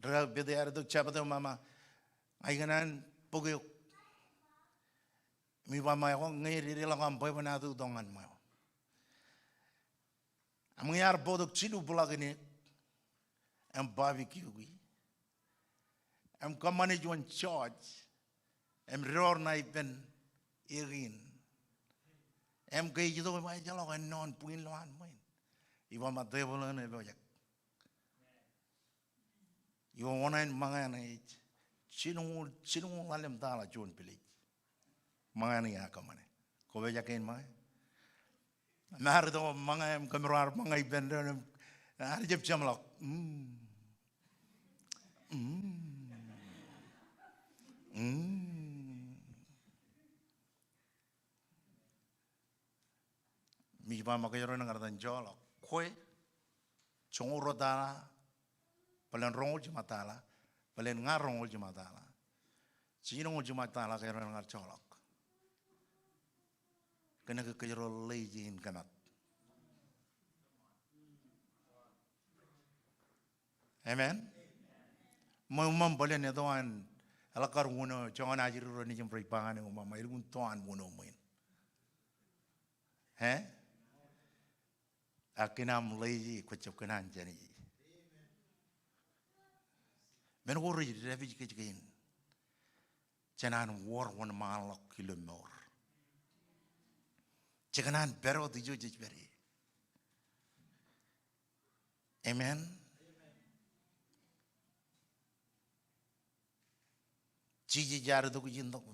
Ri-kaki Piter ear itok jabdewōt ṃōṃā, ña ikōṇaan bōk eok. Im iba ṃae ko ñe dedeḷọk aṃ bwebwenato itok ñan ṃweo. Im ñe iar bōktok jilu ḷọk in eō im barbecue e im kōṃṃane juon jọọj im door ṇa ippān eō in. Im ke ej itok im ejjeḷọk ennọọn bwiin lowaan ṃwiin, iba ṃōk tebōḷ eṇ epojak. Iba wōṇāān ṃōñā ṇe ej jilñuul, jilñuul ḷalem tala juon pilej. Ṃōñā ṇe iar kōṃṃane. Kwō pojak kein ṃōñā? Im ear itok ṃōñā im kōmro ar ṃōñā ippān doon im ear jab jeṃḷọk. Mm. Mm. Mm. Im ij ba ṃōk kōjro eṇ kar etan joḷọk. Kwe, joñoul ruo tala, bōlen roñoul jiṃa tala, bōlen ña roñoul jiṃa tala, jiljinoñoul jiṃa tala kōjro eṇ kar joḷọk. Kōn ke kōjro lazy in kōmat. Amen. Ṃweo ṃōṃ bōlen eto an, eḷak kar uno, joñan ajri ro nejiṃ rej ba ñan eok ṃōṃ, elukkuun to an uno ṃwiin. E? Ak kōn aṃ lazy, kwō jab kōṇaan jāne e. Men ko rej dāpij kōj kein jān an wōr wōnṃaanḷọk ilo mour. Jekōṇaan pād wōt ijo jej pād ie. Amen. Jisōs ear itok ijin tok.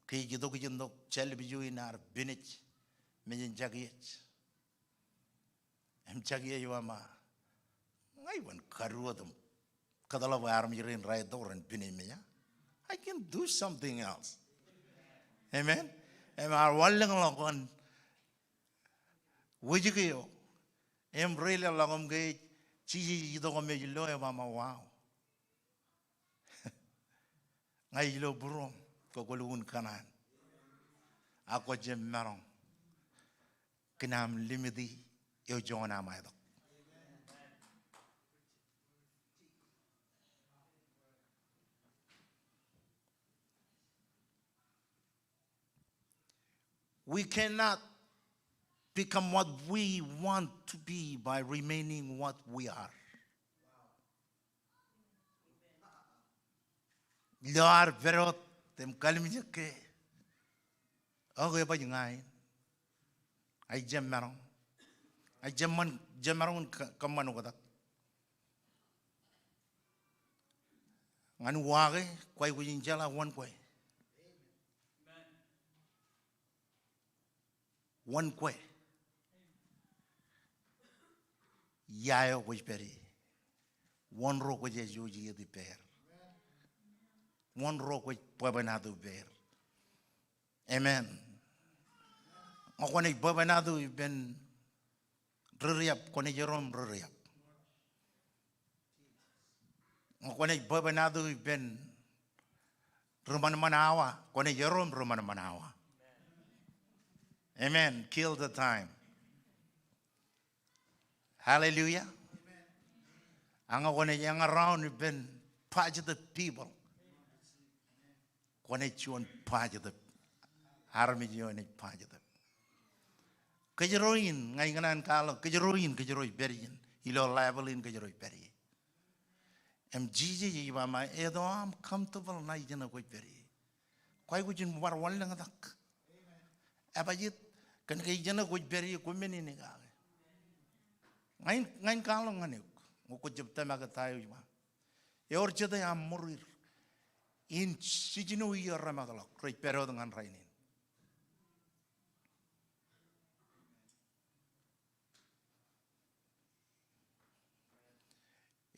Ke ej itok ijin tok, jalep ijo in ear pinej mejān Jakias. Im Jakias ej ba ṃōk, ña iban kadu wōt im kōtḷọk bwe armej rein rej itok ren pinej mejā. I can do something else. Amen. Im ear wanlōñḷọk ñan wōjke eo im reilaḷḷọk im ke Jisōs ej itok im ej lo, ej ba ṃōk, wow. Ña ij lo būruōṃ, kwō, kwō lukkuun kōṇaan. Ak kwō jab maroñ kōn aṃ limit e eo joñan aṃ aetok. We cannot become what we want to be by remaining what we are. Ilo ad pād wōt im kallimjeke, ak ebaj ña in. Ij jab maroñ. Ij jab ṃōn, jab maroñ in kō-, kōṃṃan oktak. Ñan uwaake, kwōj aikuj in jeḷā wōn kwe. Wōn kwe. Ia eo kwōj pād ie. Wōn ro kwōj ej ippāer. Wōn ro kwōj bwebwenato ippāer. Amen. Ñe kwōnaaj bwebwenato ippān ri-riab, kwōnaaj erom ri-riab. Ñe kwōnaaj bwebwenato ippān ri-ṃanṃan awa, kwōnaaj erom ri-ṃanṃan awa. Amen. Kill the time. Hallelujah. Ak ñe kwōnaaj hang around ippān positive people, kwōnaaj juon positive. armej eo enaaj ba jet eo. Kōjro in, ña ikōṇaan kwaḷọk, kōjro in, kōjro ej pād ijin. Ilo level in kōjro ej pād ie. Im Jisōs ej ba, ṃae, etto aṃ comfortable ṇa ijin eo kwōj pād ie. Kwaikuj in bar wanlōñtak. Ebajeet? Kōn ke ijin eo kwōj pād ie, kwō men in kake. Ña in, ña in kwaḷọk ñan eok. Ñe kwōj jab tōmak ta eo ij ba. Ewōr jete aṃ ṃōr er in jiljino iiō remootḷọk rej pād wōt ñan rainin.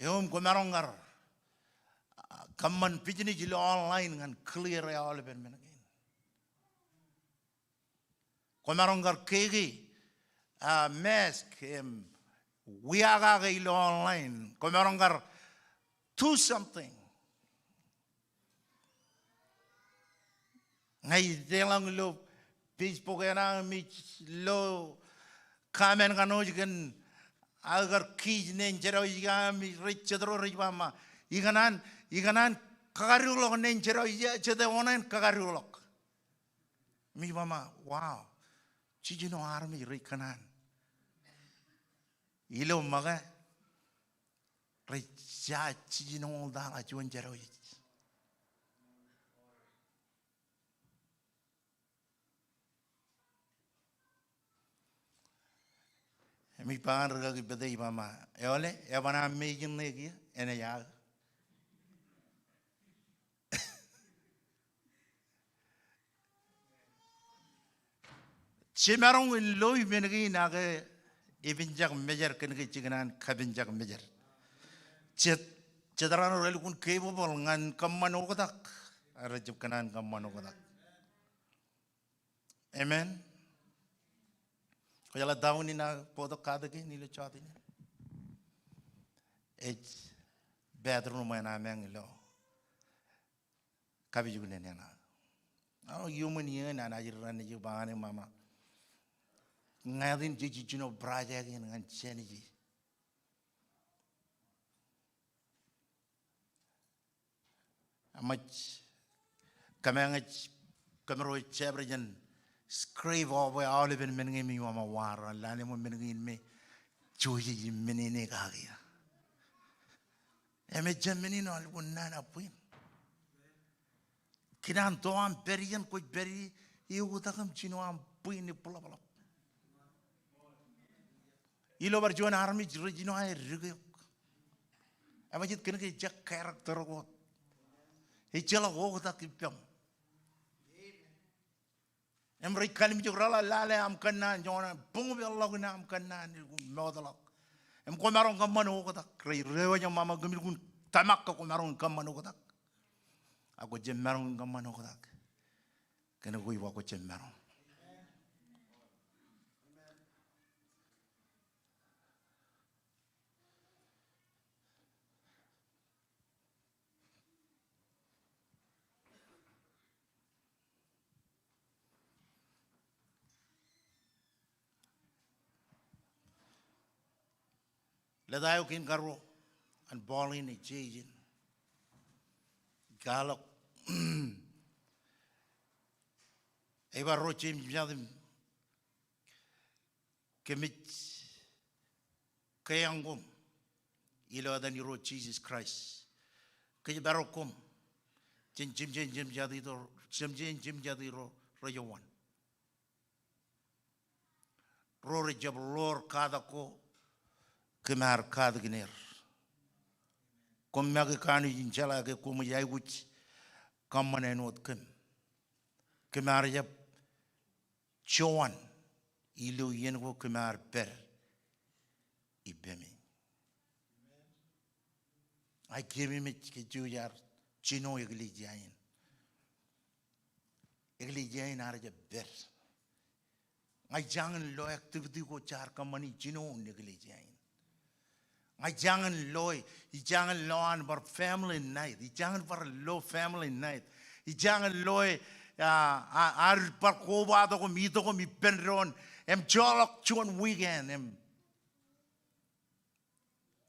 Eo im kwōmaroñ kar, ah, kōṃṃan business ilo online ñan clear e aolepen men kein. Kwōmaroñ kar keke, ah, mask im wia kake ilo online. Kwōmaroñ kar do something. Ña ij deḷọñ ilo Facebook eṇ aō im ij lo comment kanooj kōn aō kar kiij neen jerawish eo aō im ij rej jet ro rej ba ṃae, ikōṇaan, ikōṇaan kakadikḷọk neen jerawish eo, jete oṇāān kakadikḷọk. Im ij ba ṃae, wow, jiljino armej rej kōṇaan. Ilo ṃōkā rej ja jiljino ḷọk juon jerawish. Im ij ba ñan rikaki Pete, ij ba ṃae, eole, eban aṃ mejin ṇe kiiō, enaaj aō. Jemaroñ in loi men kein ak epenjak mejed kōn ke jekōṇaan kapenjak mejed. Jet, jet raṇ ro elukkuun capable ñan kōṃṃan oktak ak rejjab kōṇaan kōṃṃan oktak. Amen. Kwōjeḷā down in aō bōktok katak kein ilo jota in. Ej bathroom eṇ ameañ ilo kapijuknen eṇ aō. Aō, iuṃwin iien an ajri raṇ ej ba ñan eō ṃae, ṃae, ñāāt in jej jino project in ñan jān ije. Eṃōj kōmeañ ej, kōmro ej jab rej jān scrape off e aolepen men kein im ij ba ṃae, wa raṇ, lale ṃōk men kein me jouj jej men in kake. Im ejjab men in aolep unin naan eo bwe in. Kōn an to aṃ pād ijeṇ kwōj pād ie, eoktak im jino aṃ bwe in ebuḷabḷap. Ilo bar juon armej rej jino aer dike eok. Ebajeet? Kōn ke ejjab character ko wōt. Ejjeḷọk oktak ippaṃ. Im rej kallimjek reḷak lale aṃ kōnnaan, joñan buñpeḷọk in aṃ kōnnaan, elukkuun mootḷọk. Im kwōmaroñ kōṃṃan oktak, rej diwōj ṃae, ṃae kōm elukkuun tōmak ke kwōmaroñ kōṃṃan oktak. Ak kwō jab maroñ in kōṃṃan oktak. Kōn ke kwōj ba kwō jab maroñ. Lōta eo kein karuo an Paul in ej jeje in. Kwaḷọk, ej ba ro jemjemjatin, kōmij keañ koṃ ilo etan Irooj Jisōs Kraist. Kōjparok koṃ jān jemjein jemjato, jemjein jemjato rejowan. Ro rejjab ḷoor katak ko, kōm ar katakin er. Koṃ make kanooj in jeḷā ke koṃij aikuj kōṃṃan āinwōt kōm. Kōm ar jab jowan ilo iien ko kōm ar pād ippemi. Ak kōmij ke jouj ar jino eklejia in. Eklejia in ar jab pād. Ña ij jañin lo activity ko jaar kōṃṃani jinoin eklejia in. Ña ij jañin lo, ij jañin lo an bar family night. Ij jañin bar lo family night. Ij jañin lo, ah, ah, ar bar kobatok im itok im ippān doon im joḷọk juon weekend im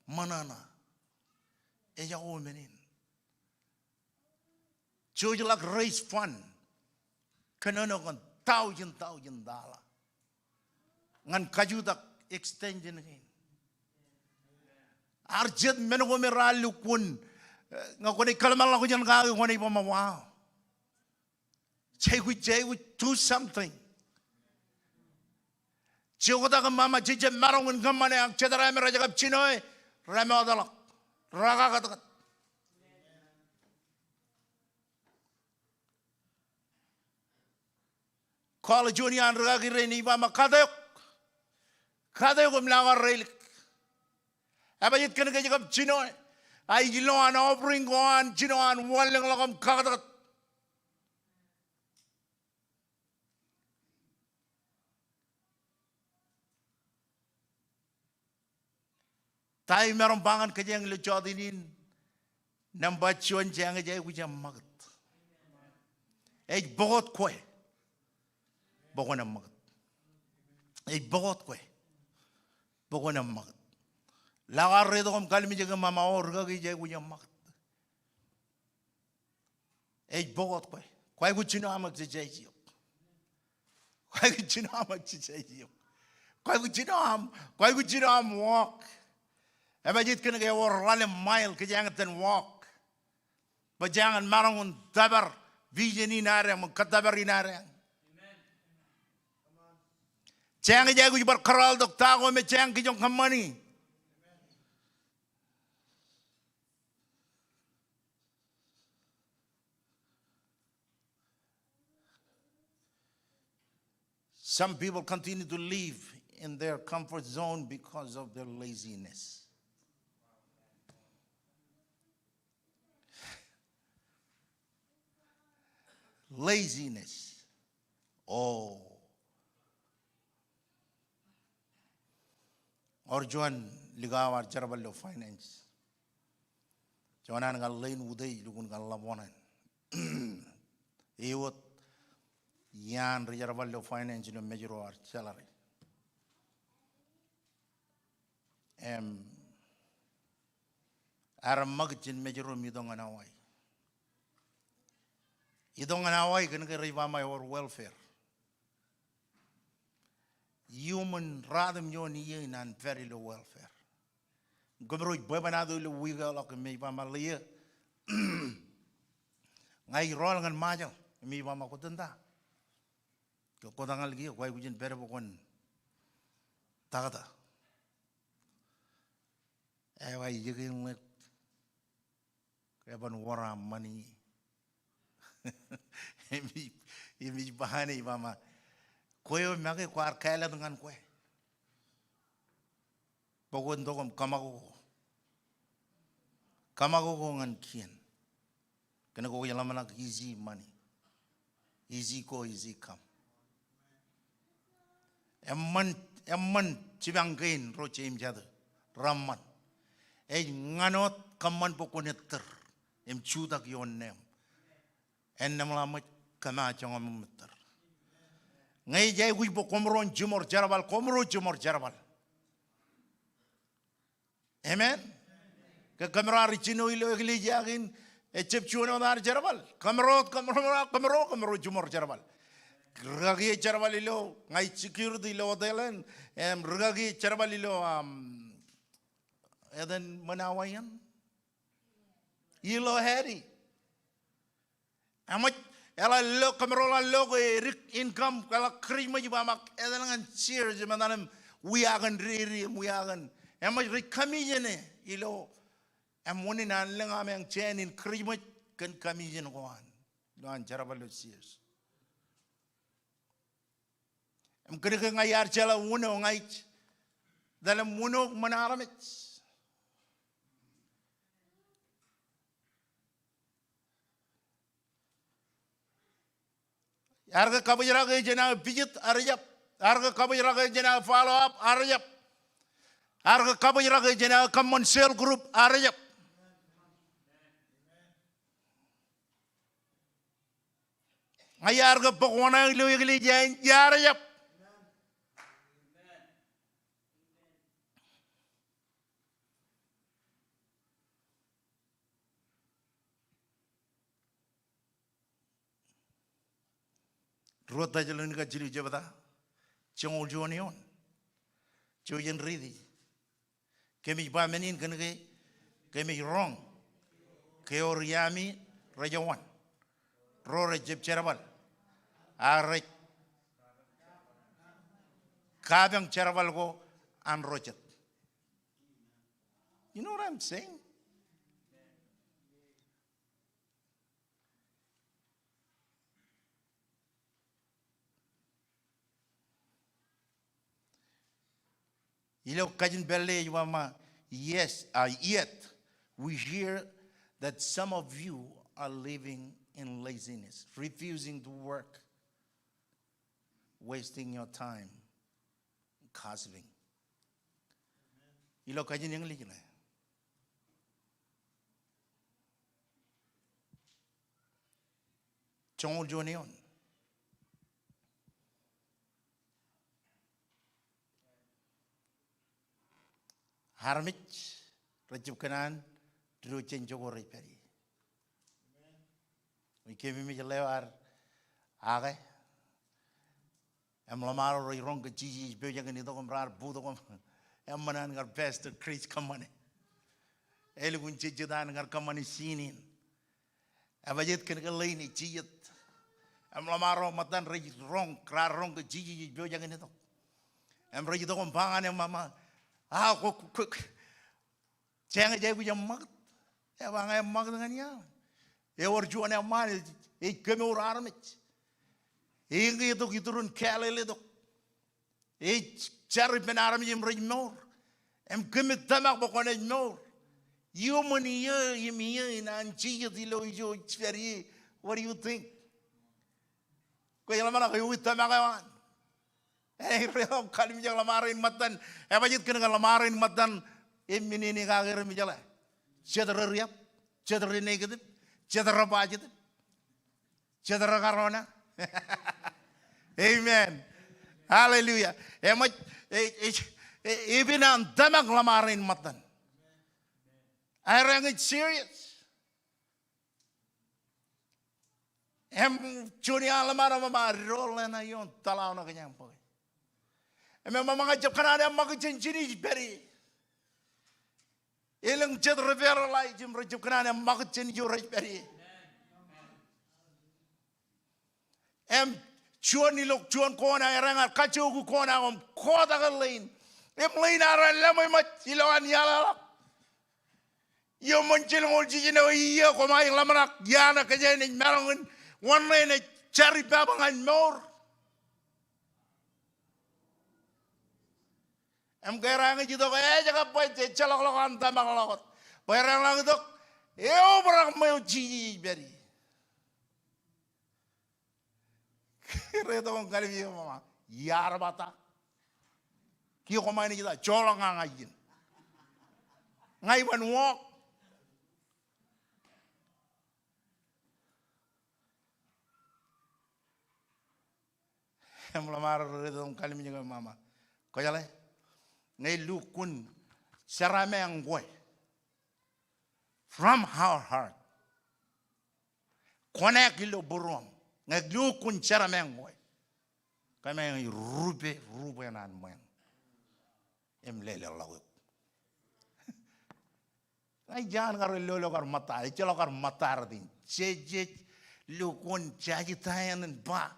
ṃōṇōṇō. Ejako men in. Jouj ḷọk raise fund. Kōnono kōn thousand, thousand dollar ñan kajutak extension kein. Ear jet men ko me raar lukkuun, eh, ñe kwōnaaj kōḷmānḷọkjeṇ kake kwōnaaj ba, wow. Jej aikuj, jej aikuj do something. Jej oktak im ṃaṃa, jej jab maroñ in kōṃṃane, ak jet ro me rej kab jino e, remootḷọk, rekakōtkōt. College wōn iaan rikaki rein ej ba ṃōk, kate eok. Kate eok im lọk aō reilik. Ebajeet kōn ke ej kab jino e. A ij lo an offering ko an jino an wanlōñḷọk im kakōtkōt. Ta eo imaroñ ba ñan kōjeañ ilo jota in? Nōṃba juon, jeañ ej aikuj eṃṃakūt. Ej bōk wōt kwe bwe kwōn eṃṃakūt. Ej bōk wōt kwe bwe kwōn eṃṃakūt. Lọk aō reitok im kallimjek im ṃaṃa, o, rikaki ej aikuj eṃṃakūt. Ej bōk wōt kwe. Kwō aikuj jino aṃ exercise eok. Kwō aikuj jino aṃ exercise eok. Kwō aikuj jino aṃ, kwō aikuj jino aṃ walk. Ebajeet kōn ke ewōr raan im mile kōjeañ iten walk bwe jeañ in maroñ in tōpar vision in adeañ, im kōttōpar in adeañ. Jeañ ej aikuj bar kōrọọltok ta ko me jeañ kijoñ kōṃṃani. Some people continue to live in their comfort zone because of their laziness. Laziness. O. Ewōr juon likao ear jerbal ilo finance. Juon an kar leen utiej lukkuun kar ḷap oṇāān. Ewōt iaan ri-jerbal ilo finance ilo Mājro ear salary. Im ear eṃṃakūt jān Mājro im itok ñan Hawaii. Itok ñan Hawaii kōn ke rej ba ṃōk ewōr welfare. Iuṃwin ruatimjuon iiō in an pād ilo welfare. Kōmro ej bwebwenato ilo wiik eo ḷọk im ej ba ṃōk, Leah, ña ij rọọl ñan Ṃajeḷ. Im ej ba ṃōk, kwōj tōn ta? Ke kwōj tōñal kiiō, kwōj aikuj in pād bwe kwōn takta. Eo ej ijekein ḷọk. Ke eban wōr aṃ ṃani. Im ij, im ij ba ñane, ij ba ṃōk, kwe eo make kwaar kāālōt ñan kwe bwe kwōn tok im kōṃakoko. Kōṃakoko ñan kien. Kōn ke kwōj ḷōmṇak easy money. Easy go, easy come. Eṃṃan, eṃṃan jipañ kein ro Jemes eo, reṃṃan. Ej ñan wōt kōṃṃan bwe kwōn ettōr im jutak ioon neeṃ. Ennām ḷak ṃōj, kōṃṃan joñan ṃōttōr. Ñe ej aikuj bwe koṃro en jiṃor jerbal, koṃro jiṃor jerbal. Amen. Ke kōmro ar jino ilo eklejia kein, ejjab juon wōt ear jerbal. Kōmro, kōmro, kōmro, kōmro jiṃor jerbal. Rikaki ej jerbal ilo, ña ij security ilo hotel eṇ, im rikaki ej jerbal ilo, um, etan ṃōn Hawaii eṇ. Ilo Hattie. Eṃōj, eḷak lo, kōmro ḷak lo ke edik income, eḷak Christmas ij ba ṃōk etal ñan Sears, im etal im wia kōn dede, im wia kōn. Eṃōj rej commission e, ilo, im wūnin an lōñ aṃ eañ jāān in Christmas kōn commission ko an. Ilo an jerbal ilo Sears. Im kōn ke ña iar jeḷā uno, ña ij etal im uno ṃōn armej. Ear ke kabōjrak e jān aō visit, ear jab. Ear ke kabōjrak e jān aō follow up, ear jab. Ear ke kabōjrak e jān aō kōṃṃan cell group, ear jab. Ña iar ke bōk oṇāān ilo eklejia in, ear jab. Ruo Tessalonika jilu jebta, joñoul juon eoon. Jouj im riiti. Kōmij ba men in kōnke kōmij roñ ke ewōr iaami rej owaan, ro rej jab jerbal, ak rej kapañ jerbal ko an ro jet. You know what I'm saying? Ilo kajin pālle ej ba, "Yes, uh, yet we hear that some of you are living in laziness, refusing to work, wasting your time gossiping." Ilo kajin English ṇe. Joñoul juon eoon. Armej rej jab kōṇaan diwōj jān jokwe rej pād ie. Ij kememej ḷeo ad ake im ḷōṃaro rej roñ ke Jisōs ej pojak in itok im raar bōktok im eṃṃan an kar Pastor Chris kōṃṃane. Elukkuun jejjet an kar kōṃṃane scene in. Ebajet kōnke ḷein ej jijet. Im ḷōṃaro ṃōttan rej roñ, raar roñ ke Jisōs ej pojak in itok. Im rej itok im ba ñan eṃṃan, a, kwō, kwō, kwō, jeañ ej aikuj eṃṃakūt. Eba ña eṃṃakūt ñan ia? Ewōr juon eṃṃaan ej, ej kemour armej. Eñin itok iturin kāālōt eo tok. Ej jar ippān armej im rej mour. Im kōmij tōmak bwe kwōnaaj mour. Iuṃwin iiō im iiō in an Jisōs ilo ijo ej pād ie. What do you think? Kwōj ḷōmṇak ewi tōmak eo an? Ej ri eo kallimjek ḷōṃaro in ṃōttan. Ebajet kōnke ḷōṃaro in ṃōttan im men in ikake rej mejeḷā. Jet ri riab, jet ri negative, jet ri positive, jet ri corona. Amen. Hallelujah. Eṃōj, e, e, e, epen an tōmak ḷōṃaro in ṃōttan. Aerā ñe ej serious. Im juon iaan ḷōṃaro eṃṃan, ri ro ḷeṇ eo an tōḷaoṇo kōjeañ bōke. Im eṃṃan ña ij jab kōṇaan eṃṃakūt jān ijin ej pād ie. Elōñ jet ri paralyze im rej jab kōṇaan eṃṃakūt jān ijo rej pād ie. Im juon ilo juon kona, erā ñan kajjojo kona ko im kotak ḷein. Im ḷein ear ḷōmijṃōj ilowaan iaḷ eo ḷọk. Iuṃwin jilñoul jiljino iiō koṃij ḷōmṇak iaan kōjeañ ej maroñ in wōn ṇe ej jar ippābwe ñan mour. Im ke erā ñe ej itok ejjab bwe ejjeḷọk ḷọk an tōmak ḷọk wōt. Bwe erā ḷọk itok eobrak ṃweo Jisōs ej pād ie. Rej itok im kallimjek im ba, iar bata. Kiiō koṃ naaj ej ta, joḷọk ña ña iien. Ña iban walk. Im ḷōṃaro rej itok im kallimjek im ba, kwōjeḷā, ñe lukkuun jeraaṃṃan kwe from our heart. Kwōnaaj ilo būruōṃ. Ñe lukkuun jeraaṃṃan kwe. Kōmeañ ej rupe, rupe ṇae ṃweeṇ. Im lelōñḷọk eok. Ña ij jaan kar lolo kar ṃōtta, ejjeḷọk kar ṃōtta rot in. Jej, jej, lukkuun jaje ta eṇ in ba.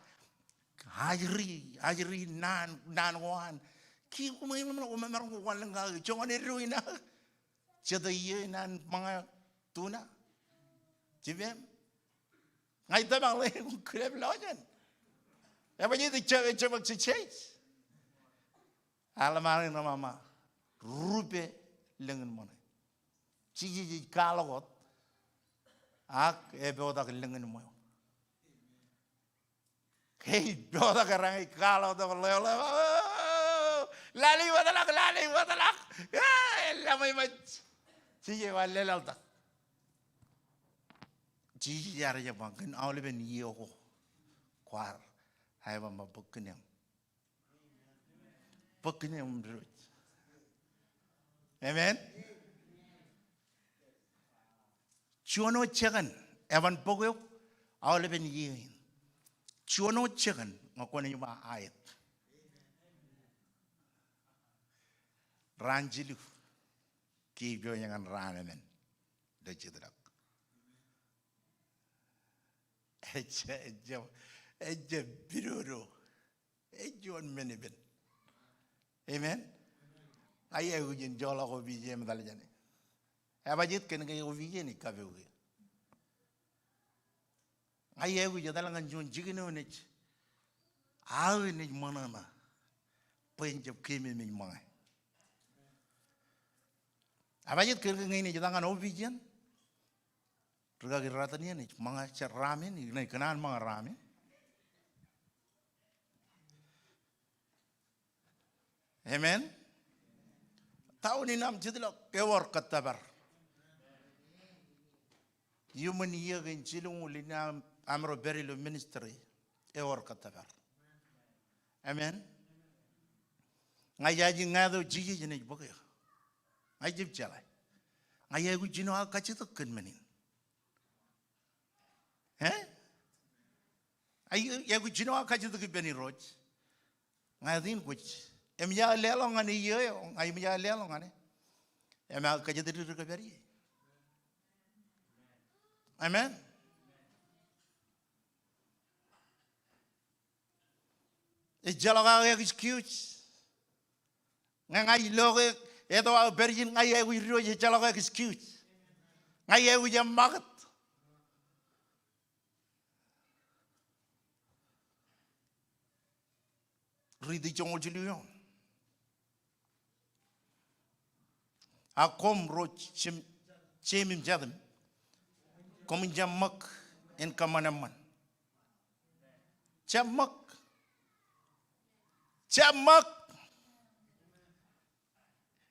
Ajri, ajri naan, naan ko an. Kiiō koṃ ej ḷōmṇak, koṃ emaroñ ke kwōn lōñ kake, joñan eddo in aō. Jete iiō in an ṃōñā tuna. Jipañ. Ña ij tōmak ḷein kōn kile lọjien. Ebajet ejjab, ejjab exercise. Ak ḷōṃaro in rej ba, rupe lōñ in ṃōṇe. Jisōs ej kwaḷọk wōt. Ak epotak lōñ in ṃweo. Ke ej potak erā ñe ej kwaḷọk tok ḷeo ḷeo. Lale wōtlọk, lale wōtlọk. Aa, elōmijṃōj. Jisōs ej ba lelōñḷọk. Jisōs ear jab ba kōn aolepen iiō ko kwaar. Ak ej ba bwe kōn eṃ. Bwe kōn eṃ diwōj. Amen. Juon wōt jekōn, eban bōk eok aolepen iiō in. Juon wōt jekōn, ñe kwōnaaj ba aet. Raan jilu, ke ipojak ñan raan emān ilo jetōb. Ejja, ejja, ejja pidodo. Ej juon men ippān. Amen. Ña iaikuj in joḷọk opiij eo im etal jāne. Ebajeet kōn ke opiij eo enaaj kapouk eō. Ña iaikuj etal ñan juon jikin eo enaaj, aō enaaj ṃōṇōṇō bwe en jab keememej ṃōñā. Ebajeet kōn ke ñe inaaj etal ñan opiij in, rikaki ratimjuon ej ṃōñā jar ramen, inaaj kōṇaan ṃōñā ramen. Amen. Taon in aṃ jetḷọk, ewōr kōttōpar. Iuṃwin iiō kein jilñuul in aṃ, amro pād ilo ministry, ewōr kōttōpar. Amen. Ña ijaje ñāāt eo Jisōs enaaj bōk eō. Ña ijab jeḷā. Ña iaikuj jino aō kajjitōk kōn men in. Eh? Ña iaikuj jino aō kajjitōk ippān Irooj. Ña etin kwōj. Eṃōj aō leḷọk ñan iiō eo, ña eṃōj aō leḷọk ñan e. Im aō kōjatdikdik kōpād ie. Amen. Ejjeḷọk aō excuse. Ñe ña ij lo ke eto aō pād ijin, ña iaikuj Irooj, ejjeḷọk excuse. Ña iaikuj eṃṃakūt. Riiti joñoul jilu eoon. A koṃ ro jeiṃ, jeiṃ im jatūṃ, koṃwin jab ṃōk in kōṃṃan eṃṃan. Jab ṃōk. Jab ṃōk.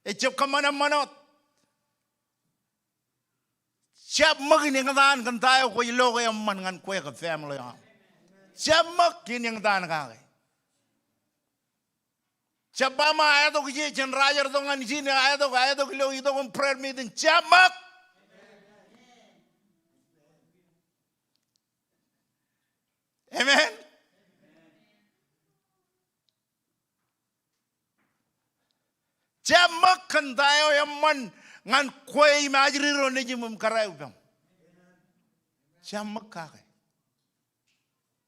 Ejab kōṃṃan eṃṃan wōt. Jab ṃōk in eñtaan kōn ta eo kwōj lo ke eṃṃan ñan kwe kōn family eo aṃ. Jab ṃōk in eñtaan kake. Jab ba ṃōk aetok ije jān ro rej itok ñan ijin, aetok, aetok ilo itok im prayer meeting. Jab ṃōk. Amen. Jab ṃōk kōn ta eo eṃṃan ñan kwe im ajri ro nejūṃ im kōrā eo ippaṃ. Jab ṃōk kake.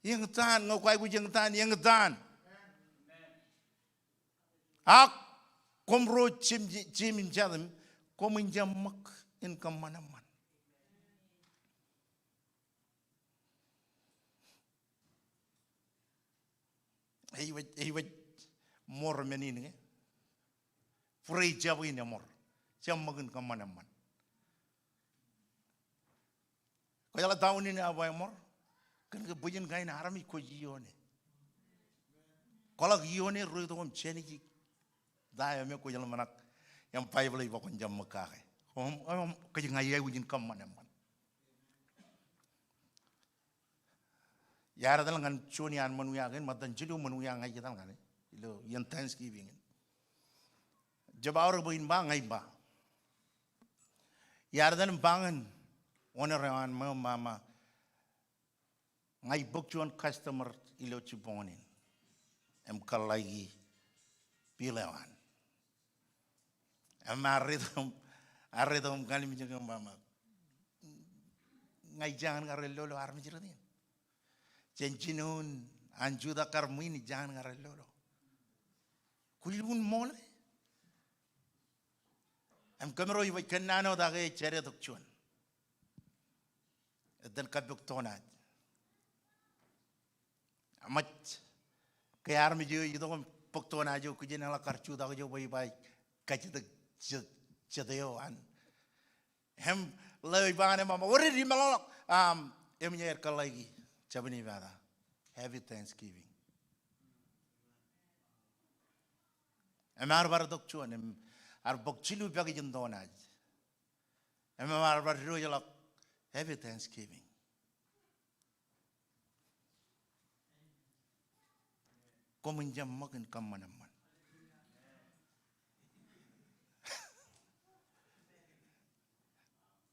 Eñtaan, ñe kwaikuj eñtaan, eñtaan. Ak koṃ ro jeiṃ, jeiṃ im jatūṃ, koṃwin jab ṃōk in kōṃṃan eṃṃan. Ej wōj, ej wōj ṃor men in ñe. Pure jab in eṃor. Jab ṃōk in kōṃṃan eṃṃan. Kwōjeḷā ta in eo ba eṃor. Kōn ke bwijin kain armej kwōj iioone. Kwaḷọk iioone ro itok im jāniji ta eo me kwōj ḷōmṇak. Im Baibōḷ ej ba kwōn jab ṃōk kake. Im, im, kōj ña iaikuj in kōṃṃan eṃṃan. Iar etal ñan juon iaan ṃōn wia kein, ṃōttan jilu ṃōn wia ña ij etal ñan e. Ilo iien Thanksgiving in. Jab aorōk bwe in ba, ña ij ba. Iar etal im ba ñan owner eo an ṃōṃ, mama, ña ij bōk juon customer ilo jibboñōn in. Im kōḷḷāiki bill eo an. Im arreto, arreto im kallimjek im ba ṃōk, ña ij jañin kar lolo armej rot in. Jān jinoin an jutak kar ṃwiin ij jañin kar lolo. Kwōj lukkuun ṃool e. Im kōmro ij ba kōnnaan wōt ak ej jade tok juon. Etan kappok toṇaaj. Eṃōj ke armej eo ej itok im bōk toṇaaj eo kijenḷọk kar jutak ijo bwe ij ba ij kajjitōk jet, jet eo an. Im ḷeo ej ba ñan e, mama, wōr ej meḷọkḷọk. Im, eṃōj aer kōḷḷāiki, Jabōn ej ba ta, Happy Thanksgiving. Im ear bar tok juon, im ear bōk jilu package in toṇaaj. Im ear bar diwōjḷọk, Happy Thanksgiving. Koṃwin jab ṃōk in kōṃṃan eṃṃan.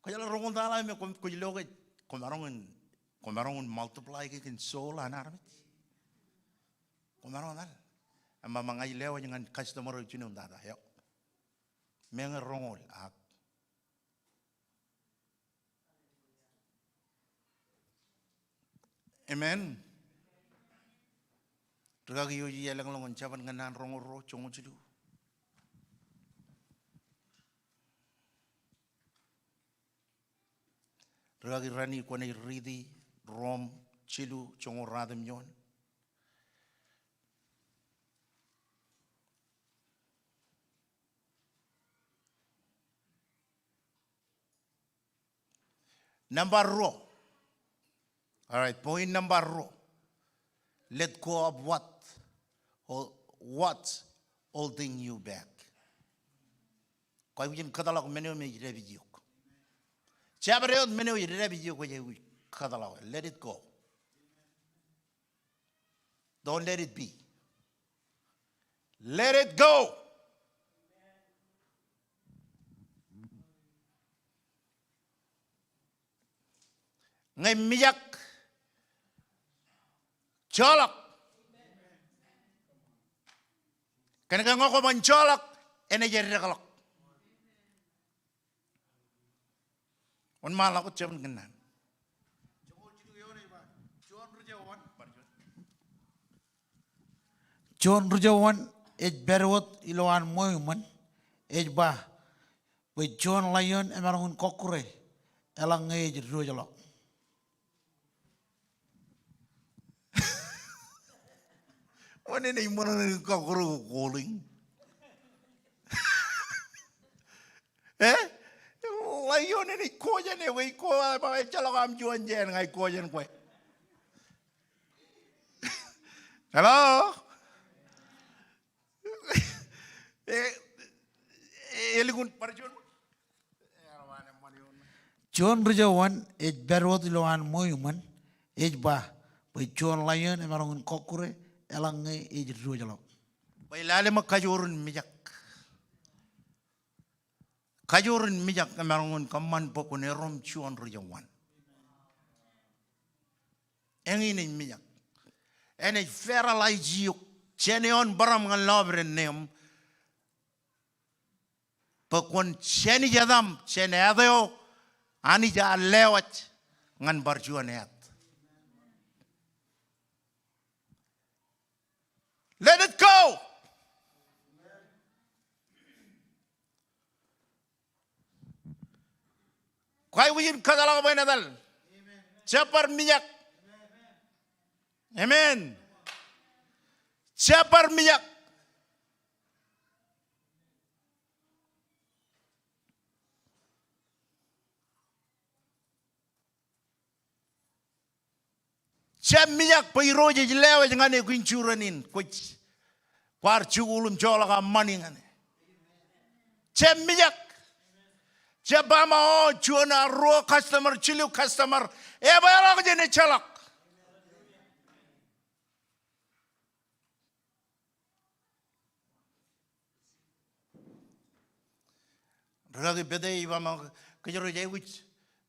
Kwōjeḷā roñoul taḷa me kwōj, kwōj lo ke, kwōmaroñ in, kwōmaroñ in multiply ke kōn soul an armej. Kwōmaroñ etal. Eṃṃan ña ij lewōj ñan customer eo jinoin tata eo. Meñe roñoul ak. Amen. Rikaki eo ij elōñlōñ in Jabōn Kōnnaan roñoul ruo joñoul jilu. Rikaki Rani, kwōnaaj riiti Rom jilu joñoul ruatimjuon. Nōṃba ruo. All right, point nōṃba ruo. Let go of what, or what's holding you back. Kwōj aikuj in kōtḷọk men eo me ej dāpij eok. Jabdewōt men eo ej dāpij eok kwōj aikuj kōtḷọk. Let it go. Don't let it be. Let it go. Ñe mijak, joḷọk. Kōn ke ñe kwōban joḷọk, enaaj eddekḷọk. Wōnṃaanḷọk wōt Jabōn Kōnnaan. Juon ri jọwan ej pād wōt ilowaan ṃweo iṃōn, ej ba, bwe juon laion emaroñ in kọkkure, eḷaññe ej diwōjḷọk. Wōn enaaj ṃōṇōṇō in kọkkure ko kooḷiñ? Eh? Laion enaaj ko jān eok, ej ko, ejjeḷọk aṃ juon jān, ña ij ko jān kwe. Hello? Eh, eh, elikun bar juon. Juon ri jọwan ej pād wōt ilowaan ṃweo iṃōn, ej ba, bwe juon laion emaroñ in kọkkure, eḷaññe ej diwōjḷọk. Bwe lale ṃōk kajoor in mijak. Kajoor in mijak emaroñ in kōṃṃan bwe kwōn erom juon ri jọwan. Eñin ej mijak. Enaaj paralyze eok jān eoon bōraṃ ñan lọpiden neeṃ. Bwe kwōn jānij etaṃ jān āt eo Anij ear lewōj ñan bar juon āt. Let it go. Kwaikuj in kōtḷọk bwe en etal. Jab bar mijak. Amen. Jab bar mijak. Jab mijak bwe Irooj ej lewōj ñan e kwin juren in, kwōj kwaar jikuuḷ im joḷọk aṃ ṃani ñan e. Jab mijak. Jab ba ṃōk, o, juon, a, ruo customer, jilu customer, epeḷọk jān ejjeḷọk. Rikaki Pete ej ba ṃōk, kōjro ej aikuj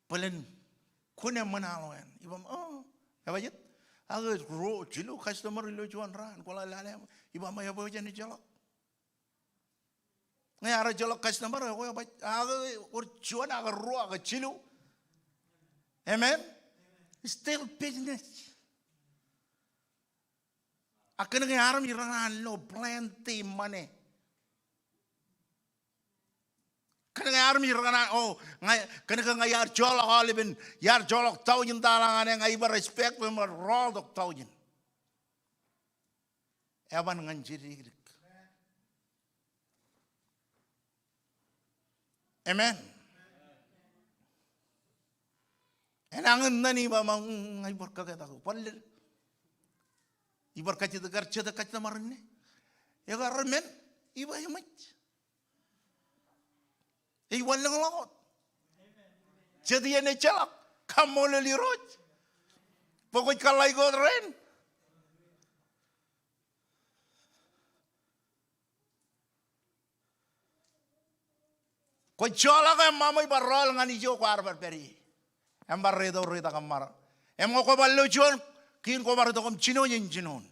bōlen kune ṃōṇōṇō eo an. Ij ba ṃōk, o, ebajet? Ak ruo, jilu customer ilo juon raan, kwōḷak lale. Ij ba ṃōk, ebwe jān ejjeḷọk? Ñe ear ejjeḷọk customer eo, ebwe, ak wōr juon, ak ruo, ak jilu. Amen? Still business. Ak kōnke armej rekōṇaan lo plenty money. Kōnke armej rekōṇaan, o, ña, kōnke ña iar joḷọk aolepen, iar joḷọk thousand dollar ñan e, ña ibar expect im bar rool tok thousand. Eban ñan jidikdik. Amen. Enañin naan ij ba ṃōk, mm, ña ibar kōketak, bar lel. Ibar kajjitōk, kar jet customer inne. Ekar men, ij ba eṃōj. Ej wanlōñḷọk wōt. Jet iien ejjeḷọk, kaṃṃoolol Irooj bwe kwōj kōḷḷāik wōt rein. Kwōj joḷọk e, ṃaṃa ij bar rool ñan ijo kwaar bar pād ie. Im bar reitok reitak im bar. Im ñe kwō bar lo juon, kein kwō bar itok im jinoin jān jinoin.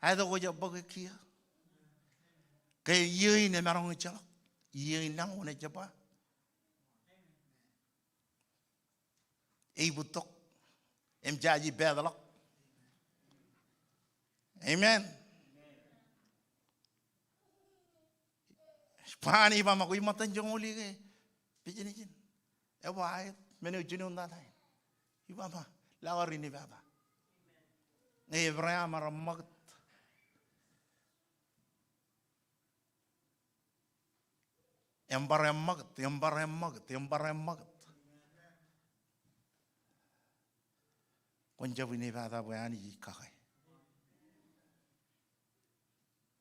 Aet ko jab bōk kiiō. Ke iiō in emaroñ ejjeḷọk. Iiō in lañ wōn ejjab ba. Eibuttok im jaje peetlọk. Amen. Ba an ij ba ma kwōj ṃōttan joñoul ie ke business in. Eba aet men eo jinoin tata in. Ij ba ma laḷ in ej ba ta. Ñe Abraham ear ṃakūt. Im bar eṃṃakūt, im bar eṃṃakūt, im bar eṃṃakūt. Kwōn jab inepata bwe Anij ej kake.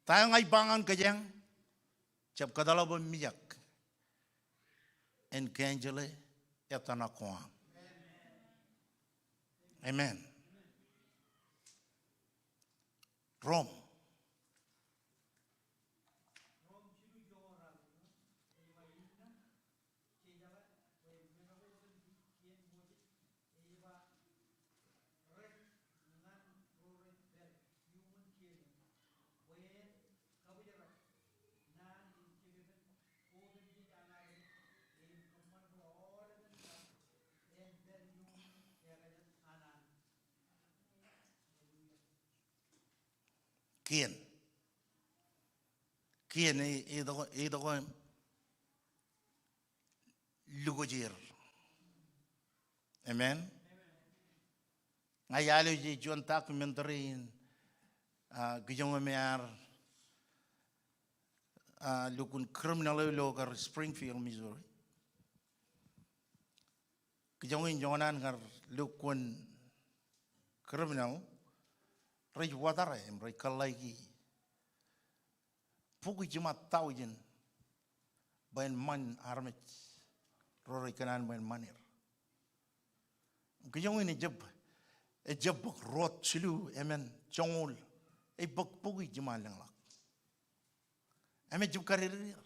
Ta eo ña ij ba ñan kōjeañ, jab kōtḷọk bwe mijak in cancel e ettōṇak ko aṃ. Amen. Rom. Kien. Kien e, e, tok, e, tok, lukwōj er. Amen. Ña ij alwōj juon documentary in, ah, kijoñ me ear, ah, lukkuun criminal eo ilo kar Springfield, Missouri. Kijoñ in joñan kar lukkuun criminal, rej wōtare im rej kōḷḷāiki bukwi jiṃa thousand bwe en ṃan armej ro rej kōṇaan bwe en ṃan er. Kijoñ in ejab, ejab bōk ruo jilu emān joñoul, ej bōk bukwi jiṃa lōñḷọk. Im ejab kadede er.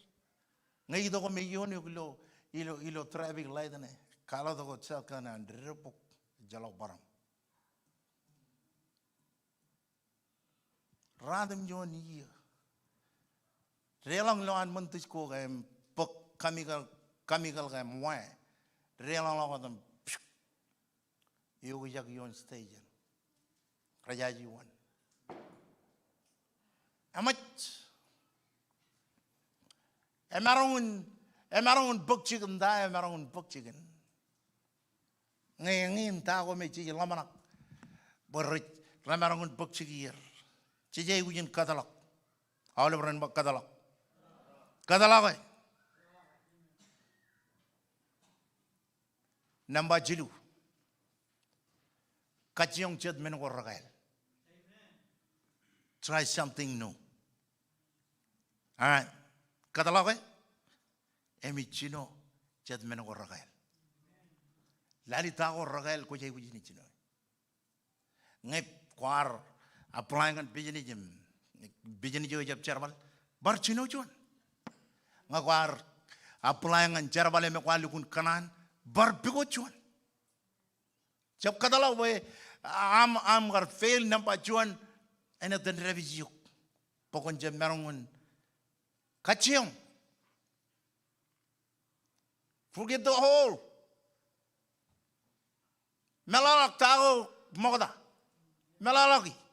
Ñe itok me ioon eok ilo, ilo, ilo traffic light ṇe, kwaḷọk tok south kaṇe an dedeḷọk bok, ejjeḷọk bōraṃ. Ratimjuon iiō. Deḷọñ ilowaan ṃōn tij ko ke im bōk chemical, chemical ke im wā. Deḷọñḷọk wōt im eokjak ioon station. Rej jaje wōn. Eṃōj. Emaroñ in, emaroñ in bōk jikin ta, emaroñ in bōk jikin. Ñe eñin ta ko me jej ḷōmṇak bwe rej, remaroñ in bōk jikier. Jej aikuj in kōtḷọk. Aolep ren ba kōtḷọk. Kōtḷọk e. Nōṃba jilu. Kajjioñ jet men ko rekāāl. Try something new. All right. Kōtḷọk e. Im ij jino jet men ko rekāāl. Lale ta ko rekāāl kwōj aikuj in jino. Ñe kwaar apply ñan business im business eo ejab jerbal, bar jino juon. Ñe kwaar apply ñan jerbal eo me kwaar lukkuun kōṇaan, bar pukot juon. Jab kōtḷọk bwe aṃ, aṃ kar fail nōṃba juon, enaaj itōn dāpij eok. Bwe kwōn jab maroñ in kajjioñ. Forget the old. Meḷọkḷọk ta ko ṃokta. Meḷọkḷọki.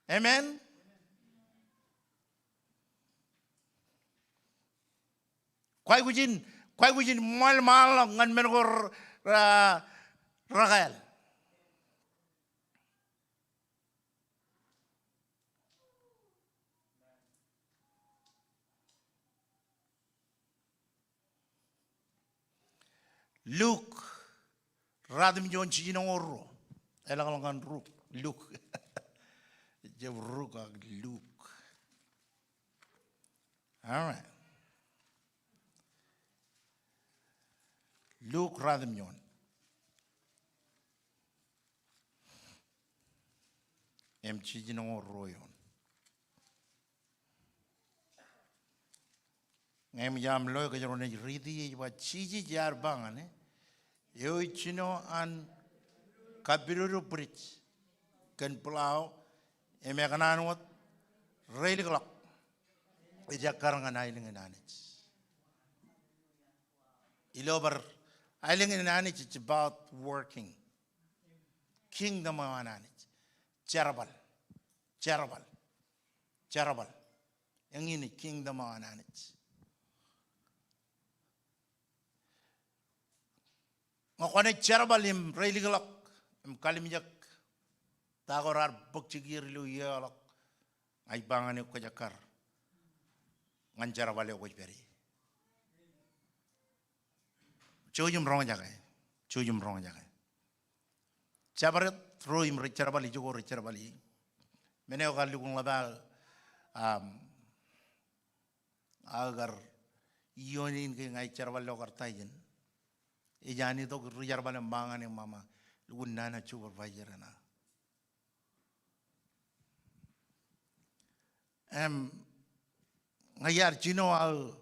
Amen. Kwaikuj in, kwaikuj in ṃaḷmaḷḷọk ñan men ko r-, ra-, rekāāl. Luk, ratimjuon jiljinoñoul ruo. Eḷañḷọk ñan Ruk, Luk. Jab Ruk ak Luk. All right. Luk ratimjuon. Im jiljinoñoul ruo eoon. Ñe eṃōj aṃ lo, kōjro naaj riiti, ej ba Jisōs ear ba ñan e, eo ej jino an kapidodo bwidej kōn plow Im ekōṇaan wōt, reilikḷọk ej ekkar ñan aelōñ in Anij. Ilo bar aelōñ in Anij, it's about working. Kingdom eo an Anij. Jerbal. Jerbal. Jerbal. Eñin ej kingdom eo an Anij. Ñe kwōnaaj jerbal im reilikḷọk im kalimjek ta ko raar bōk jikier ilo iiō eo ḷọk, ña ij ba ñan eok kwōj ekkar ñan jerbal eo kwōj pād ie. Jouj im roñjake. Jouj im roñjake. Jabdewōt ro im rej jerbal ijoko rej jerbal ie. Men eo kar lukkuun ḷap aō, um, aō kar iioon in ke ña ij jerbal ilo kar ta ijin. Ej an itok ri jerbal im ba ñan eō, mama, lukkuun nana supervisor eṇ aō. Im ña iar jino aō,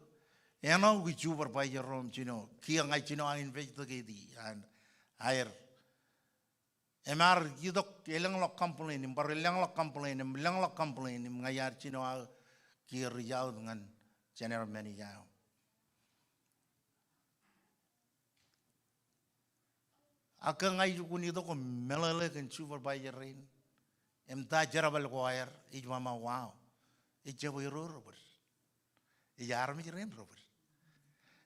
āinwōt ki supervisor ro im jino, kiiō ña ij jino aō investigate e, an aer. Im ear itok elōñḷọk complain, im bar elōñḷọk complain, im elōñḷọk complain, im ña iar jino aō kiiō reach out ñan general manager eo. Ak ke ña ij lukkuun itok im meḷeḷe kōn supervisor rein im ta jerbal ko aer, ij ba, ma, wow. Ejjab ro rebōd. Ej armej rein rebōd.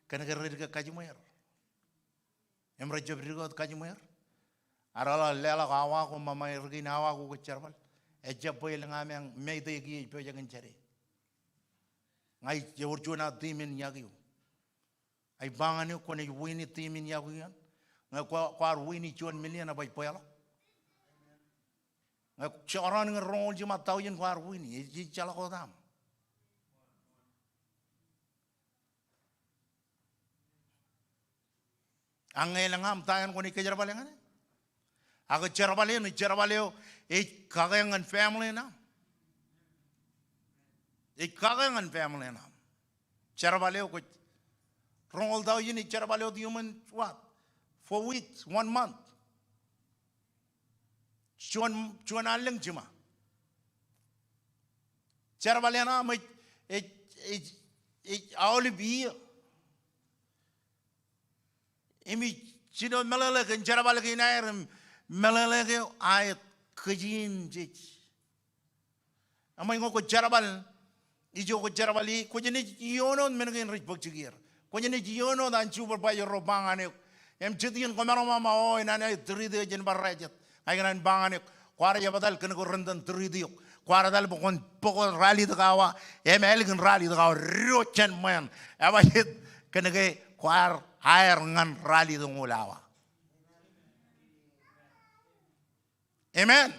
Kōnke redikōt kajiṃwe er. Im rejjab dikōt kajiṃwe er. Ak eḷaññe leḷọk awa ko, mama, er kein awa ko kwōj jerbal, ejjab bwe elōñ ameañ, meite kiiō ej pojak in jade. Ña ij ewōr juon aō team in yokwe eo. Ij ba ñan eok kwōnaaj win e team in yokwe eo an. Ñe kwaar win e juon million, ebaj bweḷọk. Ñe jekdọọn ñe roñoul jiṃa thousand kwaar win e, ej ejjeḷọk wōt aṃ. Ak ñe elōñ aṃ, ta eṇ kwōnaaj kōjerbale ñan e? Ak jerbal eṇ, jerbal eo ej kake ñan family eṇ aṃ. Ej kake ñan family eṇ aṃ. Jerbal eo kwōj, roñoul thousand ej jerbal eo iuṃwin, what? Four weeks, one month. Juon, juon allōñ jiṃa. Jerbal eṇ aṃ ej, ej, ej, ej aolep iiō. Im ij jino meḷeḷe kōn jerbal kein aer im meḷeḷe ke aet kōj in jej. Eṃōj ñe kwōj jerbal, ijo kwōj jerbal ie, kwō jenaaj iioon wōt men kein rej bōk jikier. Kwō jenaaj iioon wōt an supervisor ro ba ñan eok. Im jet iien kwōmaroñ ba, ma, o, enana ej tūrite eo jen bar rājet. Ña ikōṇaan ba ñan eok, kwaar jab etal kōn ko rentan tūrite eok. Kwaar etal bwe kwōn bōk wōt ralitōk awa, im ālikin ralitōk awa, ro jān ṃweeṇ. Ebajet kōnke kwaar hire ñan ralitōk ñoul awa. Amen.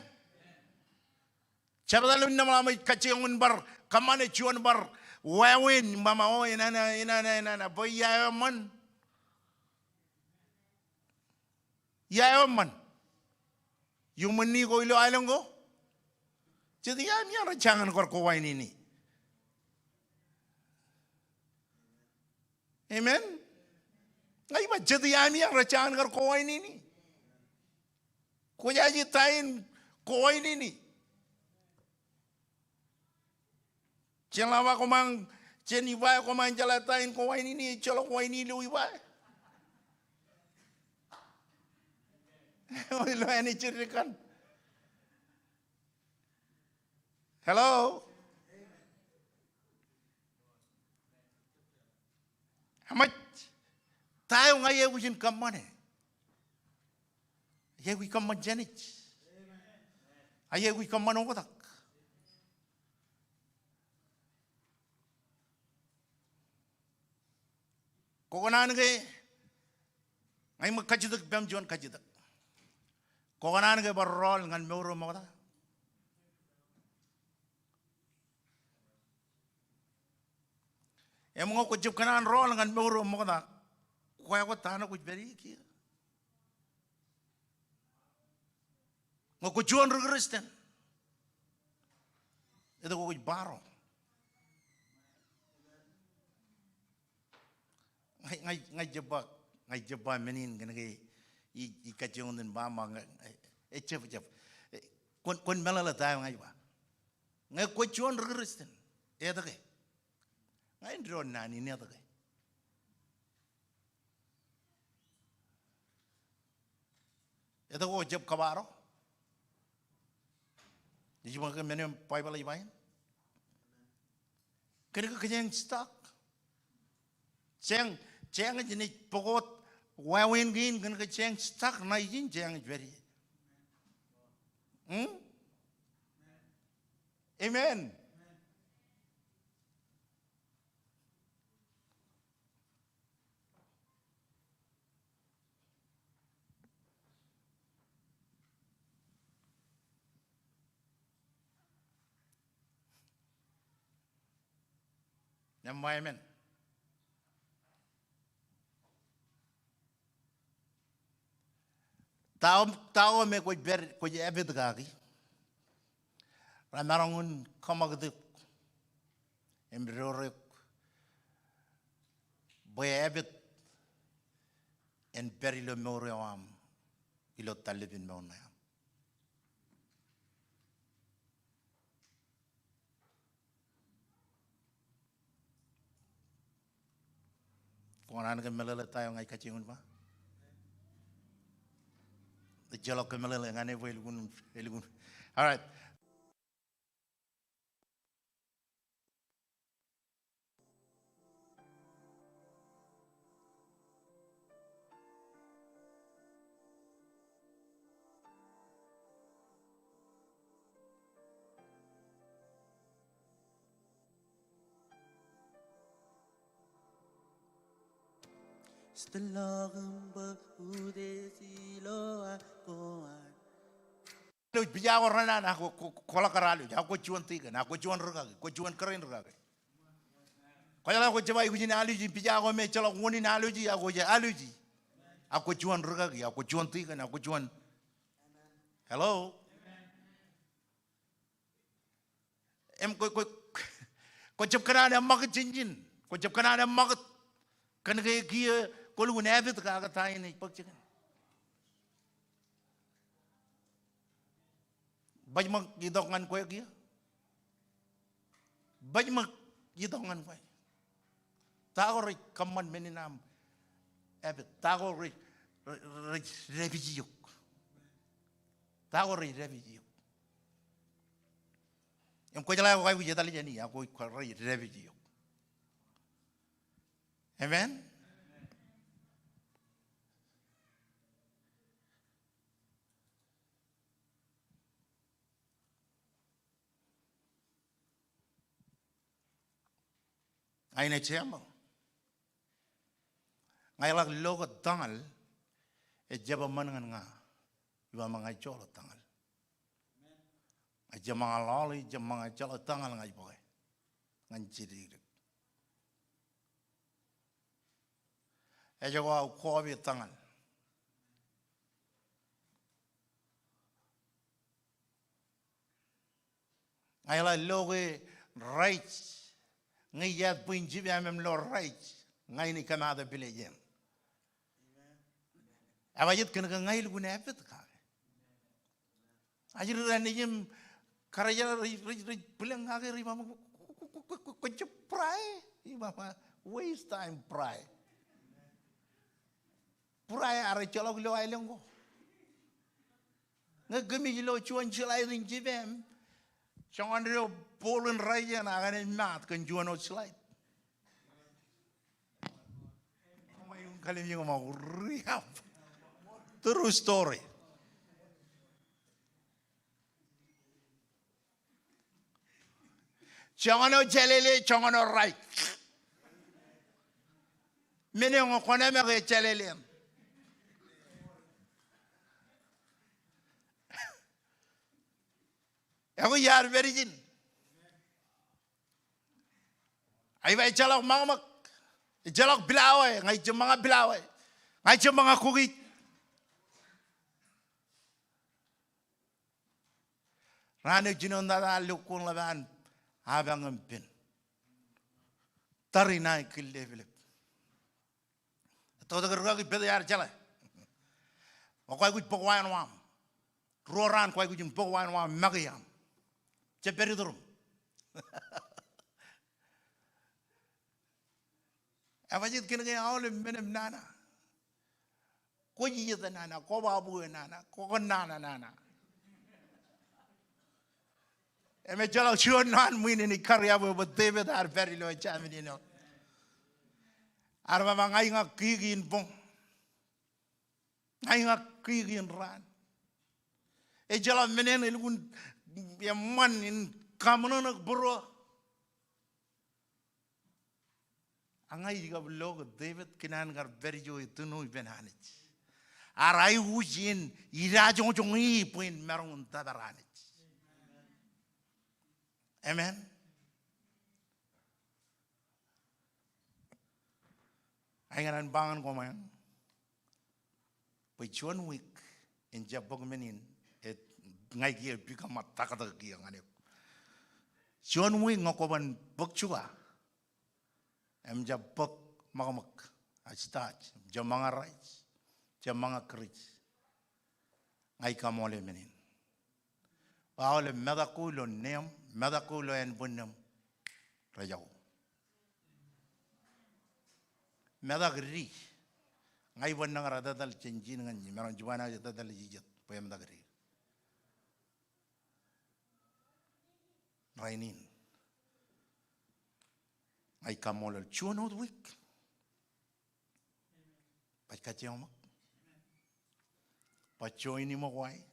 Jab etal im nōṃḷā im ej kajjioñ in bar kōṃṃane juon bar wāween, mama, o, enana, enana, enana, bwe ia eo eṃṃan. Ia eo eṃṃan. Iuṃwin ni ko ilo aelōñ ko. Jet iaami eṇ rej jañin kar kowainini. Amen. Ña ij ba jet iaami eṇ rej jañin kar kowainini. Kwōjaje ta in kowainini. Jen ḷap aō koṃ, jen iba aō koṃ jeḷā ta in kowainini, ejjeḷọk waini ilo iba. Ilo āne jidik kaṇ. Hello? Eṃōj, ta eo ña iaikuj in kōṃṃane? Ña iaikuj kōṃṃan jān ej. Ña iaikuj kōṃṃan oktak. Kwō kōṇaan ke, ña ij ṃōk kajjitōk ippaṃ juon kajjitōk. Kwō kōṇaan ke bar rọọl ñan mour eo ṃokta? Im ñe kwō jab kōṇaan rọọl ñan mour eo ṃokta, kwō aikuj ta ṇe kwōj pād ie kiiō? Ñe kwō juon ri Kristian, etke kwōj borrow? Ña, ña, ña ij jab ba, ña ij jab ba men in kōnke ij, ij kajjioñ in ba, ma, ña, ejjab, ejjab. Kwōn, kwōn meḷeḷe ta eo ña ij ba. Ñe kwōj juon ri Kristian, etke? Ña in doon naan in etke. Etke kwō jab kōbaaro? Ij ba ke men in Baibōḷ ej ba in. Kōn ke kōjeañ stuck. Jeañ, jeañ ej naaj pukot wāween kein kōn ke jeañ stuck ṇa ijin, jeañ ej pād ie. Hmm? Amen. Ñe ṃae men. Ta ko, ta ko me kwōj pād, kwōj epit kaki, remaroñ in kōṃakūt eok im door eok bwe epit en pād ilo mour eo aṃ, ilo tallibin mour ṇe aṃ. Kwō kōṇaan ke meḷeḷe ta eo ña ij kajjioñ in ba? Ejjeḷọk ke meḷeḷe ñan e bwe elukkuun, elukkuun. All right. Alọj, pija ko renaaj, ak kwō, kwō, kwō ḷọk kar alọj, ak kwō juon tikōn, ak kwō juon rūkaki, kwō juon kōrā in rūkaki. Kwōjeḷā kwō jab aikuj in alọji, pija ko me ejjeḷọk wōn in alọji, ak kwōj alọji. Ak kwō juon rūkaki, ak kwō juon tikōn, ak kwō juon. Hello? Im kwō, kwō, kwō jab kōṇaan eṃṃakūt jān ijin. Kwō jab kōṇaan eṃṃakūt. Kōn ke kiiō kwō lukkuun epit kake ta in ej bōk jikin. Baj ṃōk itok ñan kwe kiiō. Baj ṃōk itok ñan kwe. Ta ko rej kōṃṃan men in aṃ epit? Ta ko rej, rej, rej dāpij eok? Ta ko rej dāpij eok? Im kwōjeḷā kwōj aikuj etal jāni, ak kwōj, kwō rej dāpij eok. Amen? Ña inaaj jeṃḷọk. Ña iḷak lo ke tōñal ejjab eṃṃan ñan ña. Iba ṃōk ña ij joḷọk tōñal. Ña ij jeṃaña ḷọọḷ, ij jeṃaña ejjeḷọk tōñal ña ij bōke ñan jidikdik. Ejako aō kọọbe tōñal. Ña iḷak lo ke raij, ñe iat bwe in jipaṃ im lo raij, ña inaaj kōmaat pile jān. Ebajet kōn ke ña ilukkuun epit kake. Ajri raṇe im karijer rej, rej, rej bwilōñ kake rej ba, kwō, kwō, kwō, kwō, kwō jab pray. Ij ba, waste time pray. Pray ear ejjeḷọk ilo aelōñ ko. Ñe kōmij lo juon slide in jipaṃ, joñan eo ball in raij eṇ ak enaaj maat kōn juon wōt slide. Kallimjek ṃōk riab. True story. Joñan eo jālele, joñan eo raij. Men eo ñe kwōn eṃōk e jālele eṇ. Ekwe iar pād ijin. Ak ij ba ejjeḷọk ṃakṃak. Ejjeḷọk pilawa e, ña ij jeṃaña pilawa e. Ña ij jeṃaña kukij. Raan eo jinoin tata lukkuun ḷap an apañ im pen. Tariṇae kil leplep. Toktak rūkaki, pād iar jeḷā. Ṃōk kwaikuj bōk wāween eo aṃ. Ruo raan kwaikuj in bōk wāween eo aṃ make iaam. Jab pād iturum. Ebajeet kōn ke aolep men eṃ nana. Kwōj iiet nana, kwō ba bwe nana, kwō kōnnaan nana. Im ejjeḷọk juon naan ṃwiin in ij kar iọkwe bwe Devid ear pād ilo jabdewōt. Ear ba, ña iñak kiikiin boñ. Ña iñak kiikiin raan. Ejjeḷọk men eṇ elukkuun eṃṃan in kaṃōṇōṇō bōro. Ak ña ij kab lo ke Devid kōn an kar pād ijo etino ippān Anij, ear aikuj in idajoñjoñi bwe in maroñ in tōpar Anij. Amen. Ak ñan an ba ñan koṃ eṇ bwe juon wiik in jab bōk men in, e, ña kiiō pick up ṃōk taktō kiiō ñan eok. Juon wiik ñe kwō ban bōk juga im jab bōk ṃakṃōk, a, starch, im jab ṃōñā rice, jab ṃōñā kūrij. Ña ij kaṃoole men in. Bwe aolep metak ko ilo neeṃ, metak ko ilo ānbwinneṃ, rej jako. Metak di. Ña iban nōñar etetal jān ijin ñan ij, maroñ jibwaan aō etetal ej ijet bwe emetak di. Rainin, ña ij kaṃoolol juon wōt wiik. Baj kajjioñ ṃōk. Baj join i ṃōk wāween.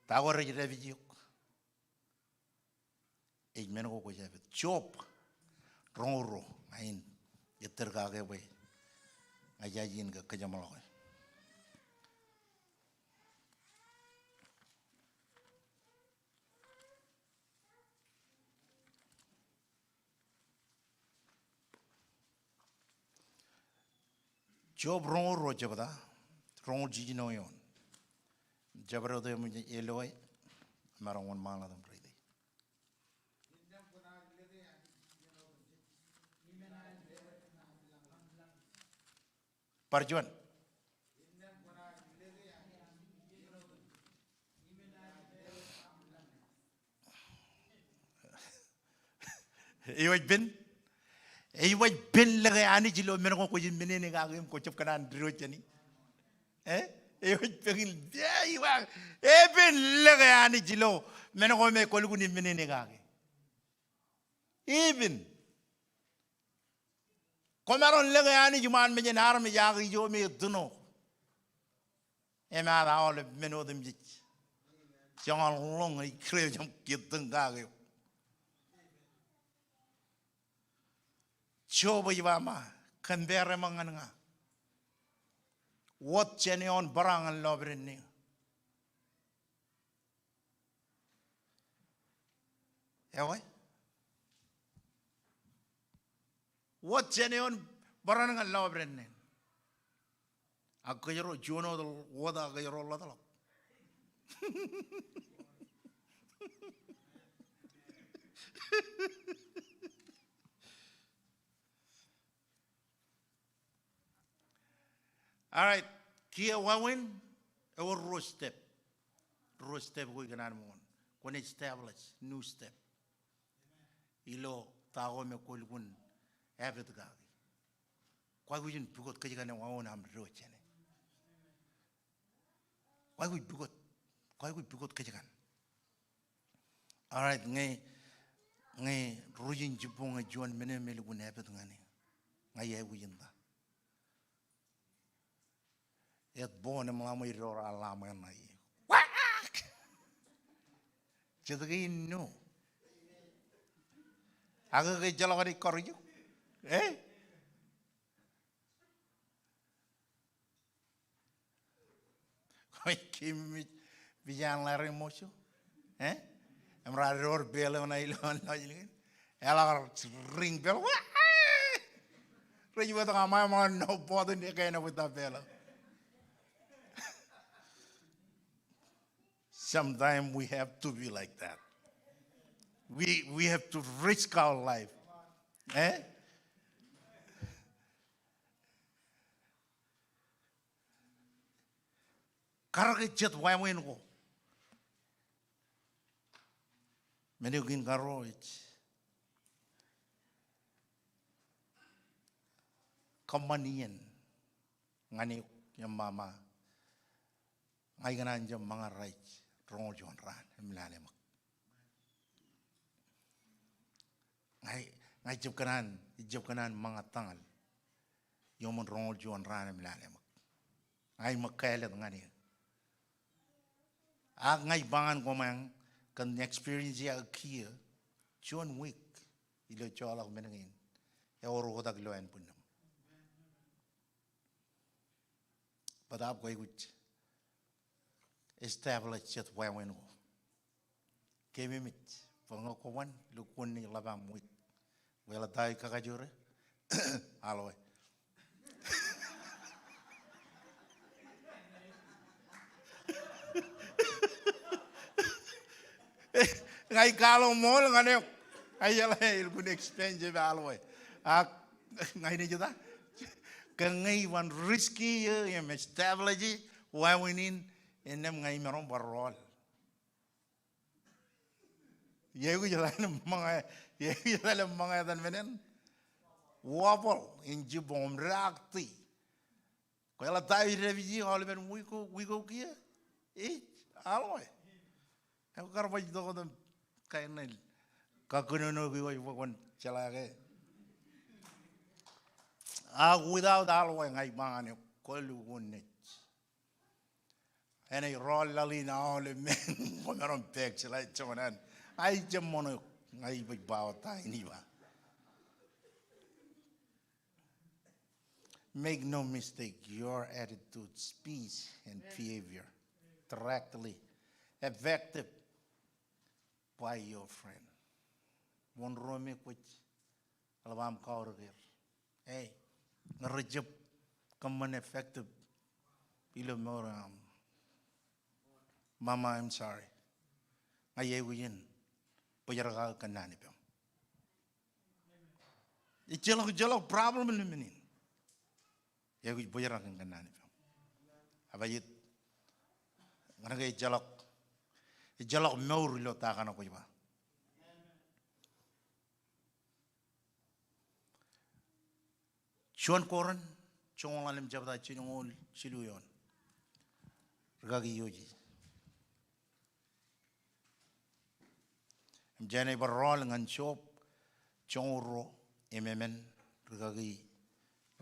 Ta ko rej dāpij eok? Ej men ko kwōj epet. Job roñoul ruo, ña in ettōr kake bwe ña jaje in ke kōjeṃḷọke. Job roñoul ruo jebta, roñoul jiljino eoon. Jabdewōt eṃōj eloe, maroñ wōnṃaanḷọk im read e. Bar juon. Ewōj pen. Ewōj pen lōke Anij ilo men ko kwōj menene kake im kwō jab kōṇaan diwōj jāni. E? Ewōj pen, ewōj pen lōke Anij ilo men ko me kwō lukkuun menene kake. Ewōj pen. Kwōmaroñ lōke Anij iṃaan mejān armej ak ijo me etino. Emaat aolep men otemjej. Joñan ḷọk ñe ij kūr eo jab ettōñ kake eo. Job ej ba ṃōk, compare ṃōk ñan ña. Wōt jān eoon bōrā ñan lọpiden neō. Ewi? Wōt jān eoon bōrā ñan lọpiden neō. Ak kōjro juon wōt, wōt ak kōjro ḷotḷọk. All right. Kiiō wāween, ewōr ruo step. Ruo step ko ikōṇaan ṃōk wōn. Kwōn establish new step ilo ta ko me kwō lukkuun epet kake. Kwaikuj in pukot kōjkan eo aō aṃ diwōj jāne. Kwaikuj pukot. Kwaikuj pukot kōjkan. All right, ñe, ñe ruj in jibboñ e juon men eo me lukkuun epet ñan e. Ña ij aikuj in ta? Etboon im ḷaṃe door, a ḷaṃe ṇa ie. Waak! Jet ke inno. Ak ke ejjeḷọk enaaj kọr ijo? E? Kwōj keememej Bijan Larry Mosio? E? Im raar door bell eo ṇa ilo an lọjilñin. Eḷak ring bell. Rej bōktok aṃ ṃōṇōṇō button e ke āinwōt ta bell eo. Sometimes we have to be like that. We, we have to risk our life. E? Kar ke jet wāween ko. Men eo kein karuo ej kōṃṃan iien ñan eok im ba, ña ikōṇaan jab ṃōñā Raij roñoul juon raan im lale ṃōk. Ña, ña ijab kōṇaan, ijab kōṇaan ṃōñā tōñal iuṃwin roñoul juon raan im lale ṃōk. Ña iṃōk kāālōt ñan eō. Ak ña iba ñan koṃeañ kōn experience eo aō kiiō juon wiik ilo joḷọk men kein ewōr oktak ilo ānbwinnūṃ. Bōtaab kwōj aikuj establish jet wāween ko. Keememej bwe ñe kwōban lukkuun naaj ḷap aṃ wiik. Kwōjeḷā ta eo ij kakajoor e? Always. Ña ij kaḷọk ṃool ñan eok. Ña ijeḷā elukkuun expensive always. Ak ña inaaj ta? Ke ñe iban risk e im establish e wāween in, innām ña imaroñ bar rọọl. Iọkwe, ij etal im ṃōñā, iọkwe, ij etal im ṃōñā etan men in. Wabōḷ in jibboñ im daakti. Kwōjeḷā ta eo ij dāpij e aolepān wiik ko, wiik ko kiiō? Ij, always. Ekwe kar baj tok otem kain ṇe. Kakōnono kiwōj bwe kwōn jeḷā ke. Ak without always ña iba ñan eok, kwō lukkuun naaj enaaj rọọl laḷ in aolep men, kwōmaroñ pād jeḷā joñan an. Ña ij jab ṃōṇōṇō, ña ij baj ba wōt ta in ij ba. Make no mistake, your attitude, speech, and behavior directly affected by your friend. Wōn ruo me kwōj eḷap aṃ kaorōk er? Hey, ñe rej jab kōṃṃan effective ilo mour eo aṃ, Mama, I'm sorry. Ña iaikuj in bōjrak aō kōnnaan ippaṃ. Ejjeḷọk, ejjeḷọk problem ilo men in. Iaikuj bōjrak in kōnnaan ippaṃ. Ak ej, ñan ke ejjeḷọk, ejjeḷọk mour ilo ta kaṇe kwōj ba. Juon Korint joñoul ḷalem jebta jilñoul jilu eoon. Rikaki ioji. Im jenaaj bar rọọl ñan Job joñoul ruo im emān, rikaki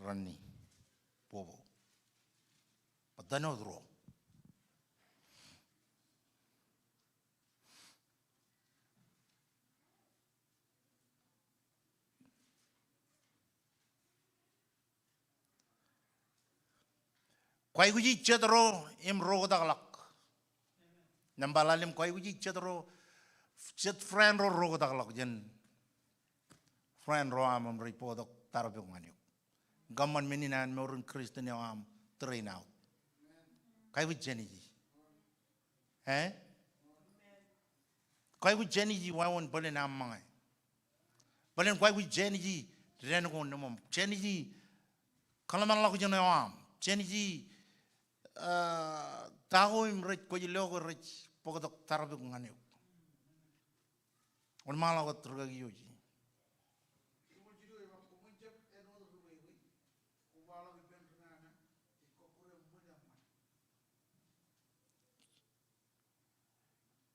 raṇe, bōkbōk. Bōtaab wōt ruo. Kwaikuji jet ro im ro oktakḷọk. Nōṃba ḷalem, kwaikuji jet ro, jet friend ro ro oktakḷọk jān friend ro aṃ im rej bōktok tarbok ñan eok. Kōṃṃan men in an mour in Christian eo aṃ drain out. Kwaikuj jān iji. Eh? Kwaikuj jān iji wāween bōlen aṃ ṃōñā. Bōlen kwaikuj jān iji dān ko neṃṃan. Jān iji kōḷmānḷọkjeṇ eo aṃ. Jān iji, ah, ta ko im rej kwōj lo ke rej bōktok tarbok ñan eok. Wōnṃaanḷọk wōt rikaki ioji.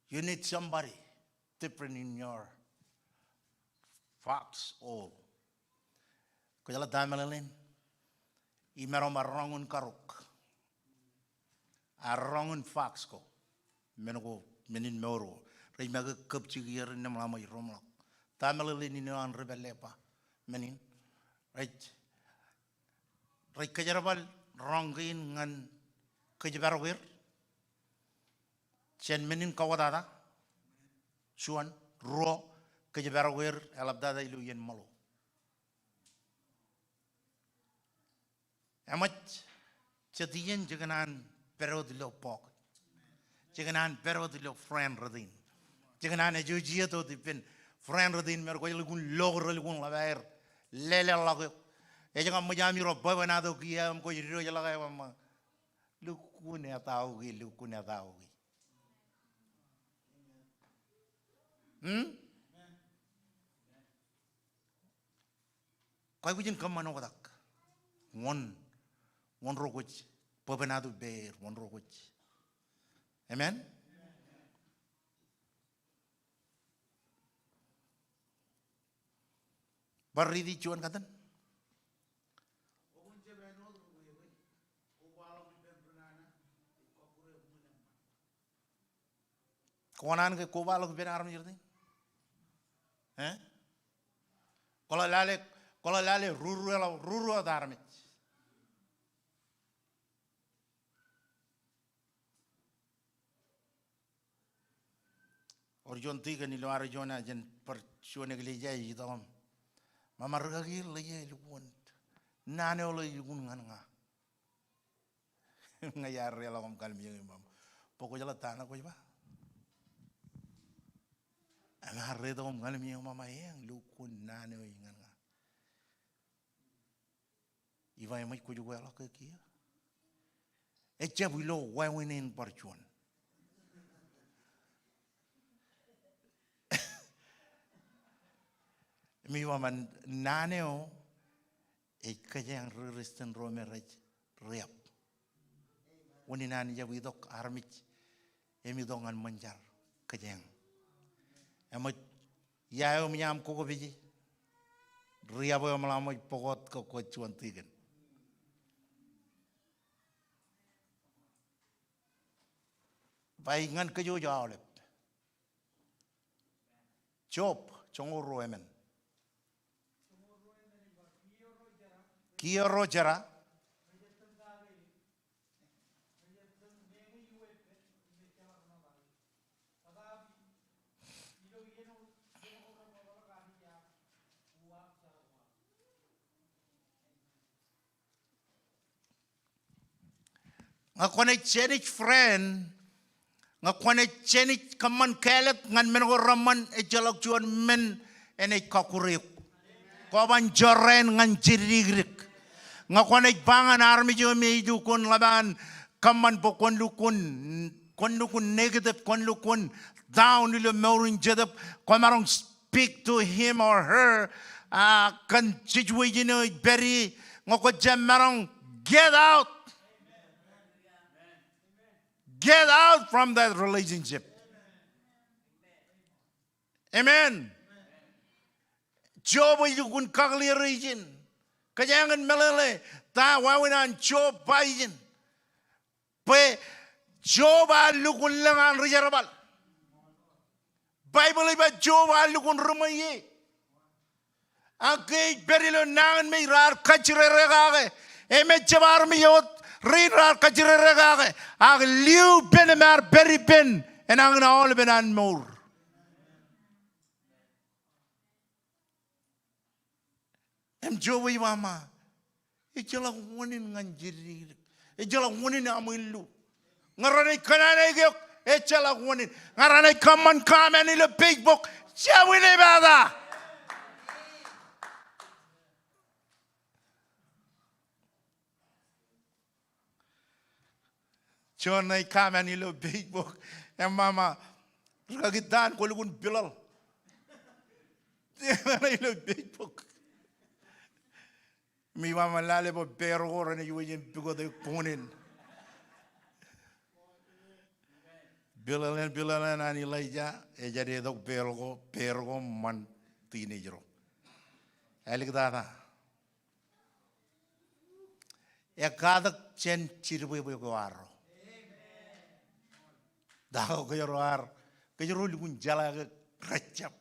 You need somebody different in your foxhole. Kwōjeḷā ta meḷeḷein? Imaroñ bar roñ in karuk. Ak roñ in fox ko. Men ko, men in mour ko. Rej make kab jikier innām ḷak ṃōj roomḷọk. Ta meḷeḷein eo an ri pālle ba? Men in. Rej, rej kōjerbal roñ kein ñan kōjparoker jān men in kawōtata. Juon, ruo, kōjparoker eḷaptata ilo iien ṃōḷo. Eṃōj, jet iien je kōṇaan pād wōt ilo bọọk. Je kōṇaan pād wōt ilo friend rot in. Je kōṇaan associate wōt ippān friend rot in me kwōj lukkuun lo ke relukkuun ḷap aer leleḷọk eok. Ej ña ṃōj ami ro bwebwenato kiiō im kwōj diwōjḷọk eok im ba, lukkuun etauki, lukkuun etauki. Hmm? Kwōj aikuj in kōṃṃan oktak. Wōn, wōn ro kwōj bōbnatu peier, wōn ro kwōj. Amen? Bar riiti juon katten. Kwō kōṇaan ke kobaḷọk ippān armej rot in? Eh? Kwōḷak lale, kwōḷak lale ruru eḷap, ruru wōt armej. Ewōr juon tikōn ilo ad juon, a, jān bar juon eklejia ej itok im, mama, rikaki, lōke lukkuun naan eo ḷe ej lukkuun ñan ña. Ña iar reḷọk im kallimjek im ba, bwe kwōjeḷā ta ṇe kwōj ba. Im iar reitok im kallimjek im ba, mama, eñ, lukkuun naan eo ej ñan ña. Iba eṃōj kwōj ukeḷọk ke kiiō? Ejjab ilo wāween in bar juon. Im iba, mama, naan eo ej kōjeañ ri-Kristian ro me rej riab. Unin an ijab itok armej im itok ñan ṃōn jar kōjeañ. Eṃōj ia eo im iaan kokopeje, riab eo im ḷak ṃōj pukot ke kwōj juon tikōn. Ba ñan kōj wōj aolep. Job joñoul ruo emān. Kiiō ro jera. Ñe kwō naaj jenaaj friend, ñe kwō naaj jenaaj kōṃṃan kāālōt ñan men ko reṃṃan, ejjeḷọk juon men enaaj kọkkure eok. Kwō ban jorrāān ñan jidikdik. Ñe kwō naaj ba ñan armej eo me ej lukkuun ḷap an kōṃṃan bwe kwōn lukkuun, kwōn lukkuun negative, kwōn lukkuun down ilo mour in jetōb, kwō maroñ speak to him or her, a, kōn situation eo ej pād ie, ñe kwō jab maroñ, get out. Get out from that relationship. Amen. Job ej lukkuun kakōḷḷe ijin. Kōjeañ in meḷeḷe ta wāween an Job ba ijin. Bwe Job ear lukkuun lōñ an ri jerbal. Baibōḷ ej ba Job ear lukkuun ri ṃweiie. Ak ke ej pād ilo nañinmej raar kajjirere kake. Im ejjab armej eo wōt rein raar kajjirere kake. Ak liupen im ear pād ippān enañin aolepen an mour. Im Job ej ba, mama, ejjeḷọk unin ñan jidikdik. Ejjeḷọk unin aṃ illu. Ñe renaaj kōṇaan eok, ejjeḷọk unin. Ñe renaaj kōṃṃan comment ilo Facebook, jab in epata. Juon ṇe comment ilo Facebook im ba, mama, rikaki, ta an kwō lukkuun piḷōḷ? Ilo Facebook. Im ij ba, mama, lale bwe pāer ko renaaj wōj in pukot eok buñūn in. Piḷōḷ eṇ, piḷōḷ eṇ an Elijah ej jab itok pāer ko, pāer ko ṃan teenager ro. Āliktata. Ekatak jān jidbwebwe ko arro. Ta ko kōjro ar, kōjro lukkuun jeḷā ke rejjab.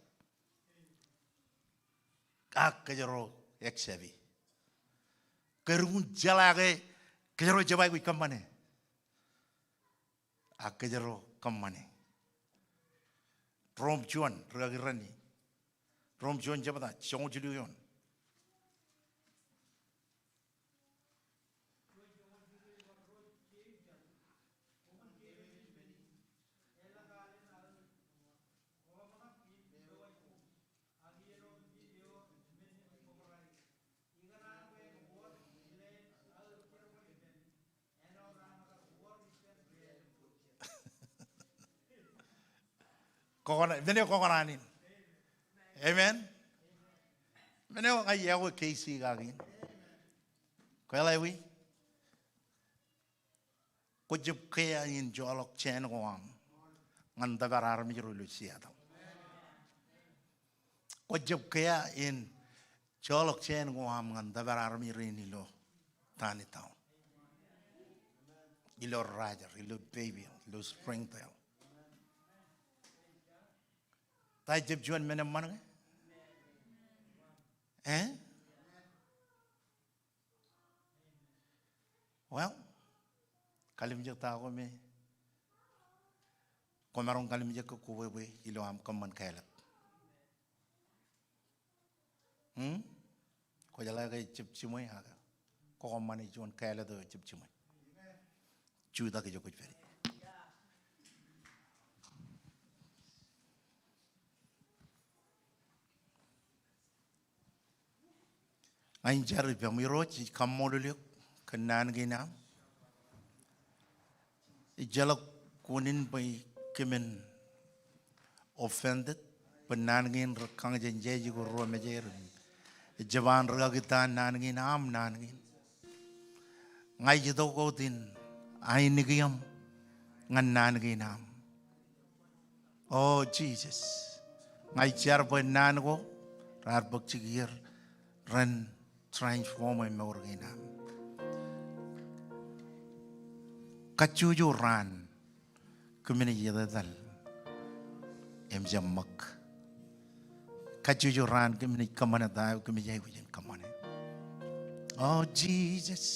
Ak kōjro accept e. Kōjro lukkuun jeḷā ke kōjro jab aikuj kōṃṃane. Ak kōjro kōṃṃane. Rom juon, rikaki, raṇe. Rom juon jebta, joñoul jilu eoon. Kōkōṇaan, men eo kōkōṇaan in. Amen. Men eo ña iọkwe K C kake in. Kwōjeḷā ewi? Kwōjab kea in joḷọk jāān ko aṃ ñan tōpar armej ro ilo Seattle. Kwōjab kea in joḷọk jāān ko aṃ ñan tōpar armej rein ilo Taneytown, ilo Rogers, ilo Fayetteville, ilo Springdale. Ta ejab juon men eṃṃan ke? Eh? Well, kalimjek ta ko me kwōmaroñ kalimjek ke kwōbwebwe ilo aṃ kōṃṃan kāālōt? Hmm? Kwōjeḷā ke ejab jiṃwe ak kwō kōṃṃane juon kāālōt eo ejab jiṃwe? Jutak ijo kwōj pād ie. Ña in jar ippaṃ. Irooj, ij kaṃṃoolol eok kōn naan kein aṃ. Ejjeḷọk unin bwe kōmin offended bwe naan kein rej kañjāje ko ruo mejāer. Ejjab an rūkaki ta naan kein, aṃ naan kein. Ña ij itok wōt in ainikieṃ ñan naan kein aṃ. O Jisōs, ña ij jar bwe naan ko raar bōk jikier ren transform e mour kein aṃ. Kajjojo raan kōmin ej etetal im jab ṃōk. Kajjojo raan kōmin ej kōṃṃane ta eo kōmij aikuj in kōṃṃane. O Jisōs.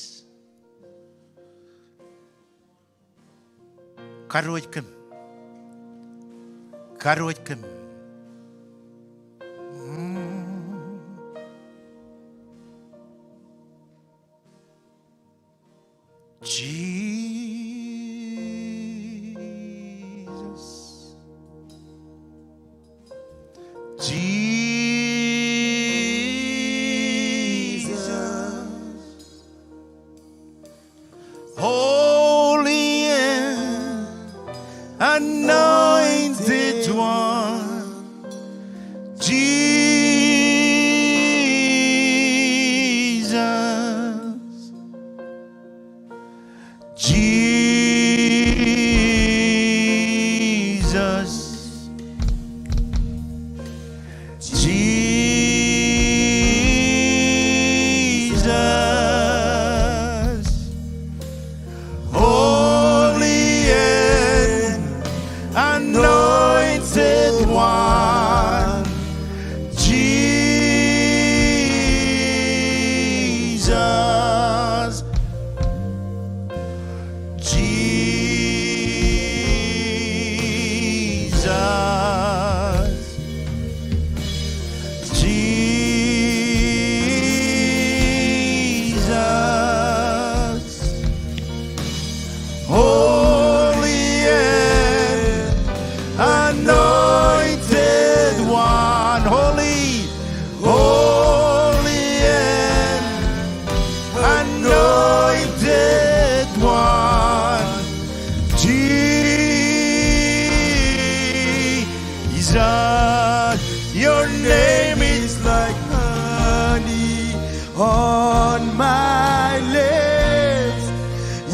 Kadiwōj kōm. Kadiwōj kōm. Mm. Jesus. Jesus. Holy and anointed one, Jesus, Jesus. Jesus, Holy and Anointed One, Jesus. Jesus, Jesus, Holy and Anointed One, Holy, Holy and Anointed One, Jesus, your name is like honey on my lips,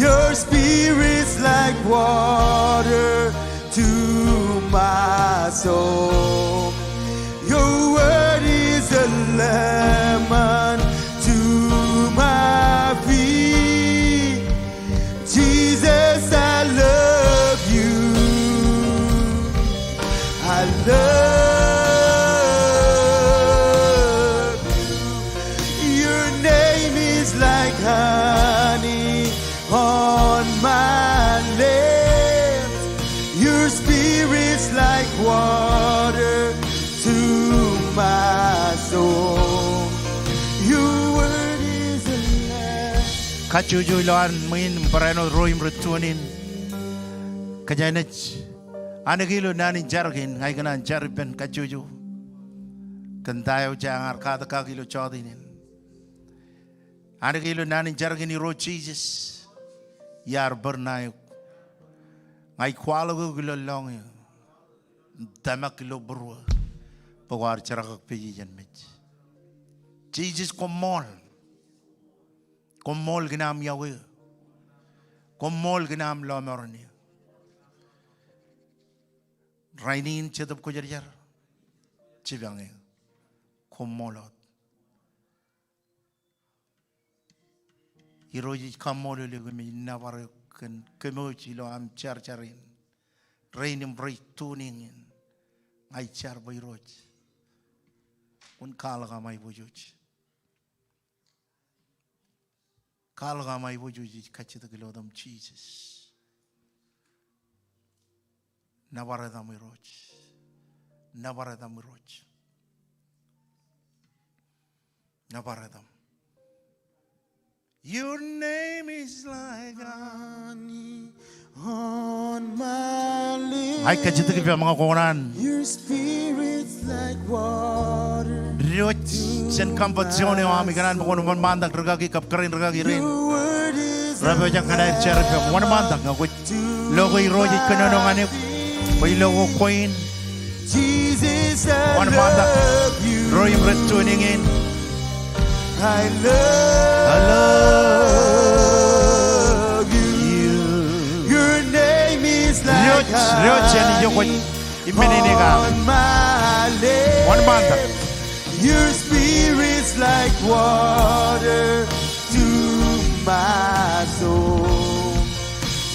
your spirit's like water to my soul. Your word is a lamp unto my feet. Jesus, I love you. I love you. Your name is like honey on my lips. Your spirit's like water to my soul. Your word is a lamp. Kajjojo ilowaan ṃwiin barāinwōt ro im rej tune in. Kōjeañ naaj anōk ilo naan in jar kein, ña ikōṇaan jar ippān kajjojo kōn ta eo jeañ ar katak kaki ilo jota in. Anōk ilo naan in jar kein Irooj Jisōs, iar bōd ṇae eok. Ña ij kwaḷọk eok ilo lọñiō im tōmak ilo būruō bwe bwe kwaar jerkakpeje jān mej. Jisōs, koṃṃool. Koṃṃool kōn aṃ iọkwe eō. Koṃṃool kōn aṃ lọmọọren eō. Rainin Jetōb Kwōjarjar, jipañ eō. Koṃṃool wōt. Irooj, ij kaṃṃoolol eok im ij nōbar eok kōn kōm ilo aṃ jar jar in. Rein im rej tuning in. Ña ij jar bwe Irooj kwōn kwaḷọk aṃ aiboojoj. Kwaḷọk aṃ aiboojoj, ij kajjitōk ilo etaṃ Jisōs. Nōbar etaṃ Irooj. Nōbar etaṃ Irooj. Nōbar etaṃ. Your name is like honey on my lips. Ña ij kajjitōk ippa ñe kwō kōṇaan. Your spirit's like water. Diwōj jān comfort zone eo aṃ ikōṇaan bwe kwōn wōnṃaantak rikaki kab kōrā in rikaki rein. Your word is rej pojak ñan aer jar ippaṃ. Wōnṃaantak ñe kwōj lo ke Irooj ej kōnono ñan eok bwe ilo ko kwein. Jesus, I love you. Wōnṃaantak ro im rej tuning in. I love you. Your name is like honey on my lips. Diwōj, diwōj jān ijo kwōj im men in ekar. Wōnṃaantak. Your spirit's like water to my soul.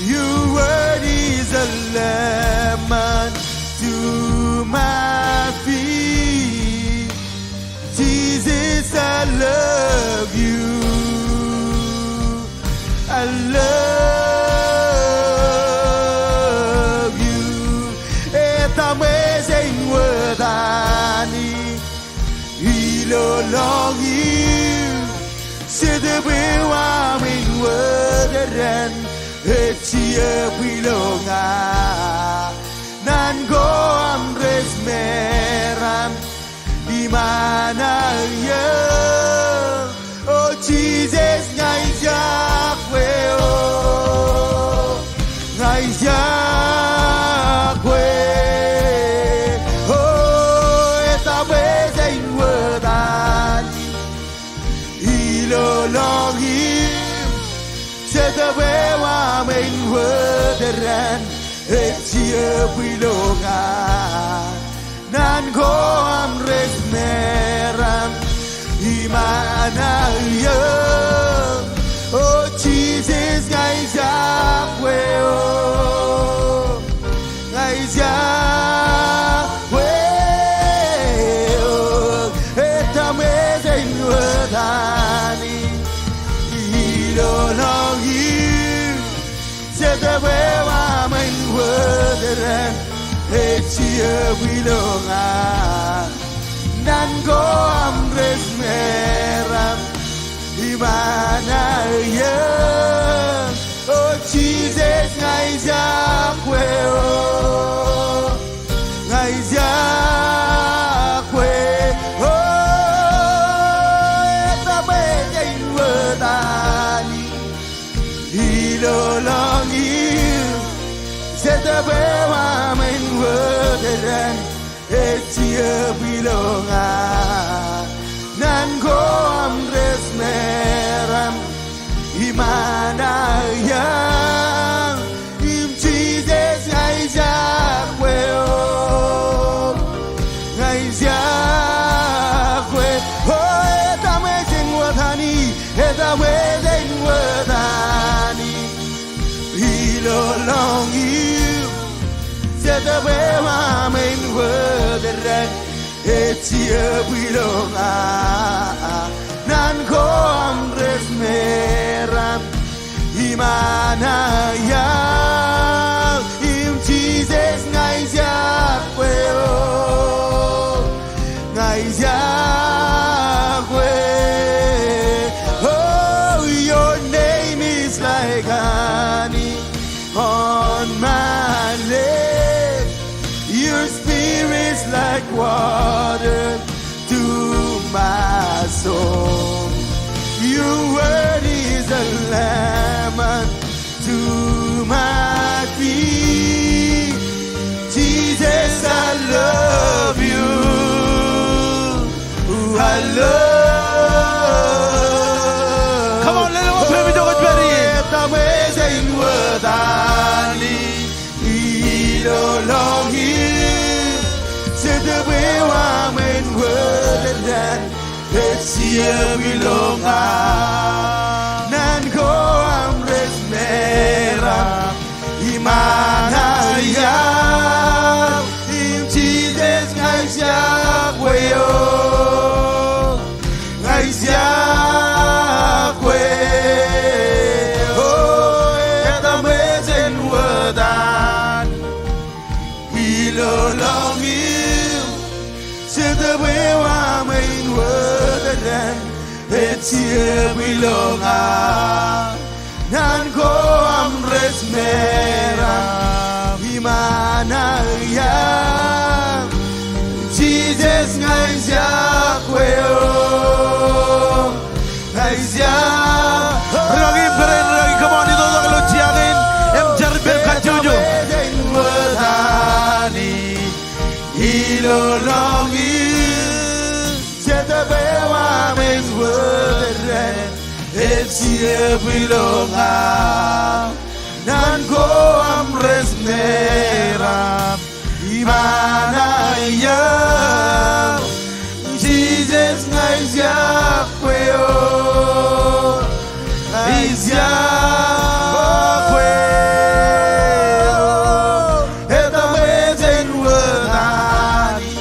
Your word is a lemon to my feet. Jesus, I love you. I love you. Etaṃ ej āinwōt Anij ilo lọñiiṃ, Jetōb eo aṃ āinwōt eran ej jab ilo ña. Naan ko aṃ rej meram im anayō. O Jisōs, ña ij iọkwe eok. Ña ij iọkwe eok. O, etaṃ ej āinwōt Anij ilo lọñiiṃ, Jetōb eo aṃ āinwōt eran ej jab ilo ña. Naan ko aṃ rej meram im anayō. O Jisōs, ña ij iọkwe eok. Ña ij iọkwe eok. Etaṃ ej āinwōt Anij ilo lọñiiṃ, Jetōb eo aṃ āinwōt eran ej jab ilo ña. Naan ko aṃ rej meram im anayō. O Jisōs, ña ij iọkwe eok. Ña ij iọkwe eok. Etaṃ ej āinwōt Anij ilo lọñiiṃ, Jetōb eo aṃ āinwōt eran ej jab ilo ña. Naan ko aṃ rej meram im anayō. Im Jisōs, ña ij iọkwe eok. Ña ij iọkwe eok. O, etaṃ ej āinwōt Anij. Etaṃ ej āinwōt Anij ilo lọñiiṃ, Jetōb eo aṃ āinwōt eran ej jab ilo ña. Naan ko aṃ rej meram im anayō. Im Jisōs, ña ij iọkwe eok. Ña ij iọkwe eok. Oh, your name is like honey on my lips. Your spirit's like water to my soul. Your word is a lemon to my feet. Jesus, I love you. Come on, lelōñ, pād ijo kwōj pād ie. Etaṃ ejeṇ wōt Anij ilo lọñiiō, Jetōb eo aṃ en wōt etan, ej jepwe ilo ña. Naan ko aṃ rej meram im anaiaar, im Jisōs ña ij iọkwe eok. Ña ij iọkwe eok. O, etaṃ ejeṇ wōt Anij ilo lọñiiō, Jetōb eo aṃ en wōt etan, ej jepwe ilo ña. Naan ko aṃ rej meram im anaiaar, Jisōs ña ij iọkwe eok. Ej iọkwe eok. Rūkaki im kōrā in, rūkaki, come on, itoitak ilo jea kein im jar ippān kajjojo. Etaṃ ejeṇ wōt Anij ilo lọñiiō, Jetōb eo aṃ en wōt etan, ej jepwe ilo ña. Naan ko aṃ rej meram im anaiaar, Jisōs ña ij iọkwe eok. Ij iọkwe eok. Etaṃ ejeṇ wōt Anij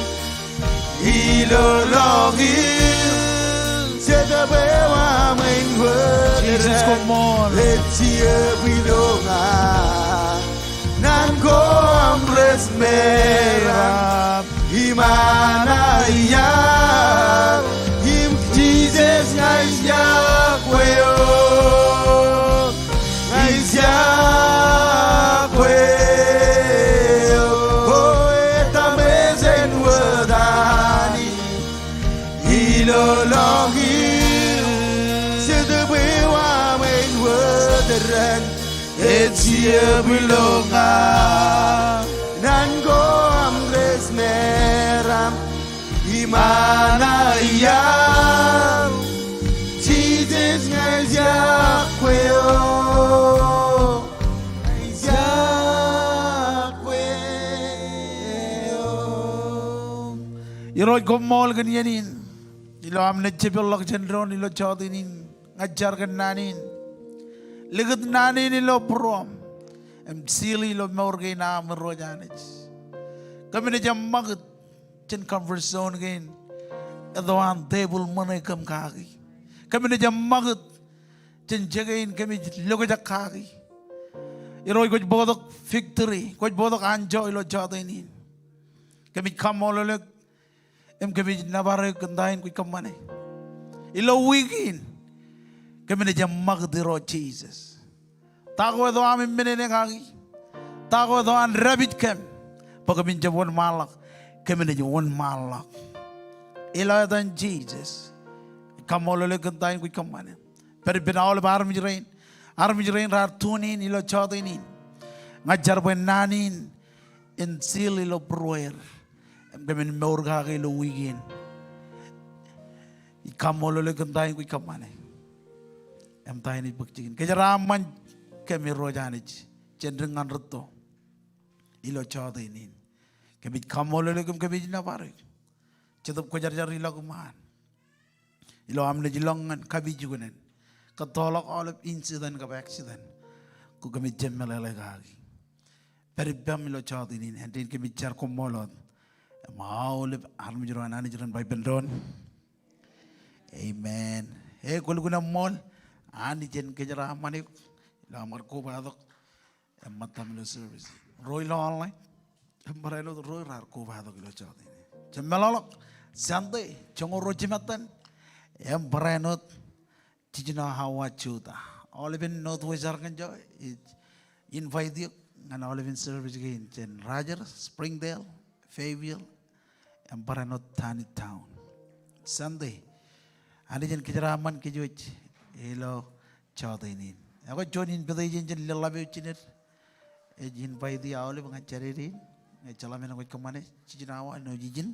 ilo lọñiiō, Jetōb eo aṃ en wōt etan, Jisōs, come on, ej jepwe ilo ña. Naan ko aṃ rej meram im anaiaar, im Jisōs ña ij iọkwe eok. Ij iọkwe eok. O, etaṃ ejeṇ wōt Anij ilo lọñiiō, Jetōb eo aṃ en wōt etan, ej jepwe ilo ña. Naan ko aṃ rej meram im anaiaar, Jisōs ña ij iọkwe eok. Ij iọkwe eok. Irooj, koṃṃool kōn iien in. Ilo am naaj jepḷọk jān doon ilo jọteen in, ña ij jar kōn naan in. Likūt naan in ilo būruōm im seal ilo mour kein am, Irooj Anij. Kōmin ej eṃṃakūt jān comfort zone kein, etto an tepil ṃōṇe kōm kaki. Kōmin ej eṃṃakūt jān je kein kōmij lokjak kaki. Irooj, kwōj bōktok victory, kwōj bōktok anjọ ilo jọteen in. Kōmij kaṃṃoolol eok im kōmij nōbar eok kōn ta in kwōj kōṃṃane ilo wiik in. Kōmin ej eṃṃakūt, Irooj Jisōs. Ta ko etto am im men eo kaki, ta ko etto an dāpij kōm bwe kōmin jab wōnṃaanḷọk, kōmin ej wōnṃaanḷọk. Ilo etan Jisōs, kaṃṃoolol eok kōn ta in kwōj kōṃṃane. Pād ippān aolep armej rein, armej rein raar tune in ilo jọteen in. Ña ij jar bwe naan in en seal ilo būrueir im kōmin mour kaki ilo wiik in. Ij kaṃṃoolol eok kōn ta in kwōj kōṃṃane im ta in ej bōk jikin. Kōjeraaṃṃan kōm, Irooj Anij, jān dik ñan rūtto ilo jọteen in. Kōmij kaṃṃoolol eok im kōmij nōbar eok. Jetōb Kwōjarjar ilọk iṃaan ilo am naaj ilọk ñan kapijuknen, kōttoḷọk aolep incident kab accident, kōmij jab meḷeḷe kaki. Pād ippaṃ ilo jọteen in, āindein kōmij jar koṃṃool wōt. Im aolep armej ro an Anij ren ba ippān doon, amen. E, kwōlukkuun eṃṃool. Anij en kōjeraaṃṃan eok ilo aṃ kar kobatok im ṃōttam ilo service. Ro ilo online im barāinwōt ro raar kobatok ilo jọteen in. Jab meḷọkḷọk. Sunday, joñoul ruo jimattan im barāinwōt jiljino awa jota. Aolepen Northwest Arkansas ej invite eok ñan aolepen service kein jān Rogers, Springdale, Fayetteville, im barāinwōt Taneytown. Sunday, Anij en kōjeraaṃṃan kōj wōj ilo jọteen in. Ekwe juon invitation jān leḷḷap eo jined ej invite aolep ñan Jādede in. Ejjeḷọk men kwōj kōṃṃane, jiljino awa āinwōt ijin,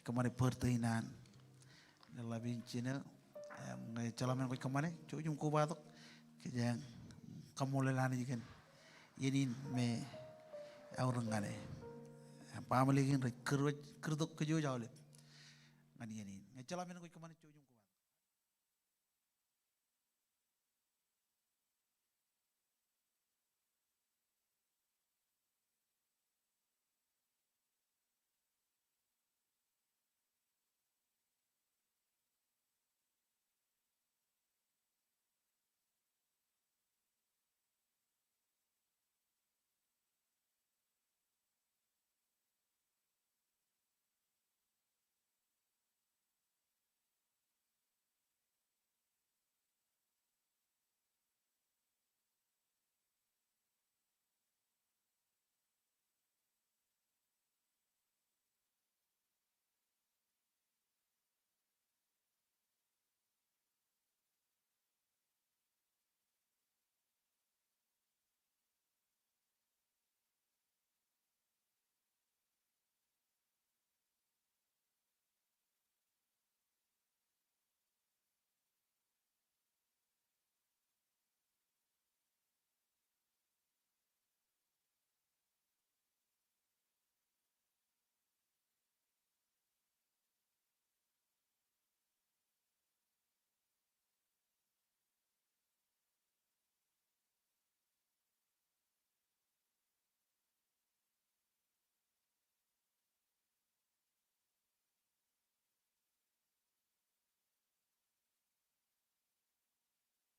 kōṃṃane birthday in an Ḷap in jinō, im ñe ejjeḷọk men kwōj kōṃṃane, jouj im kobatok. Kōjeañ kaṃṃoolol Anij kōn iien in me eaorōk ñan e. Im baaṃle kein rej kūr wōj, kūrtok kōj wōj aolep ñan iien in. Ñe ejjeḷọk men kwōj kōṃṃane, jouj im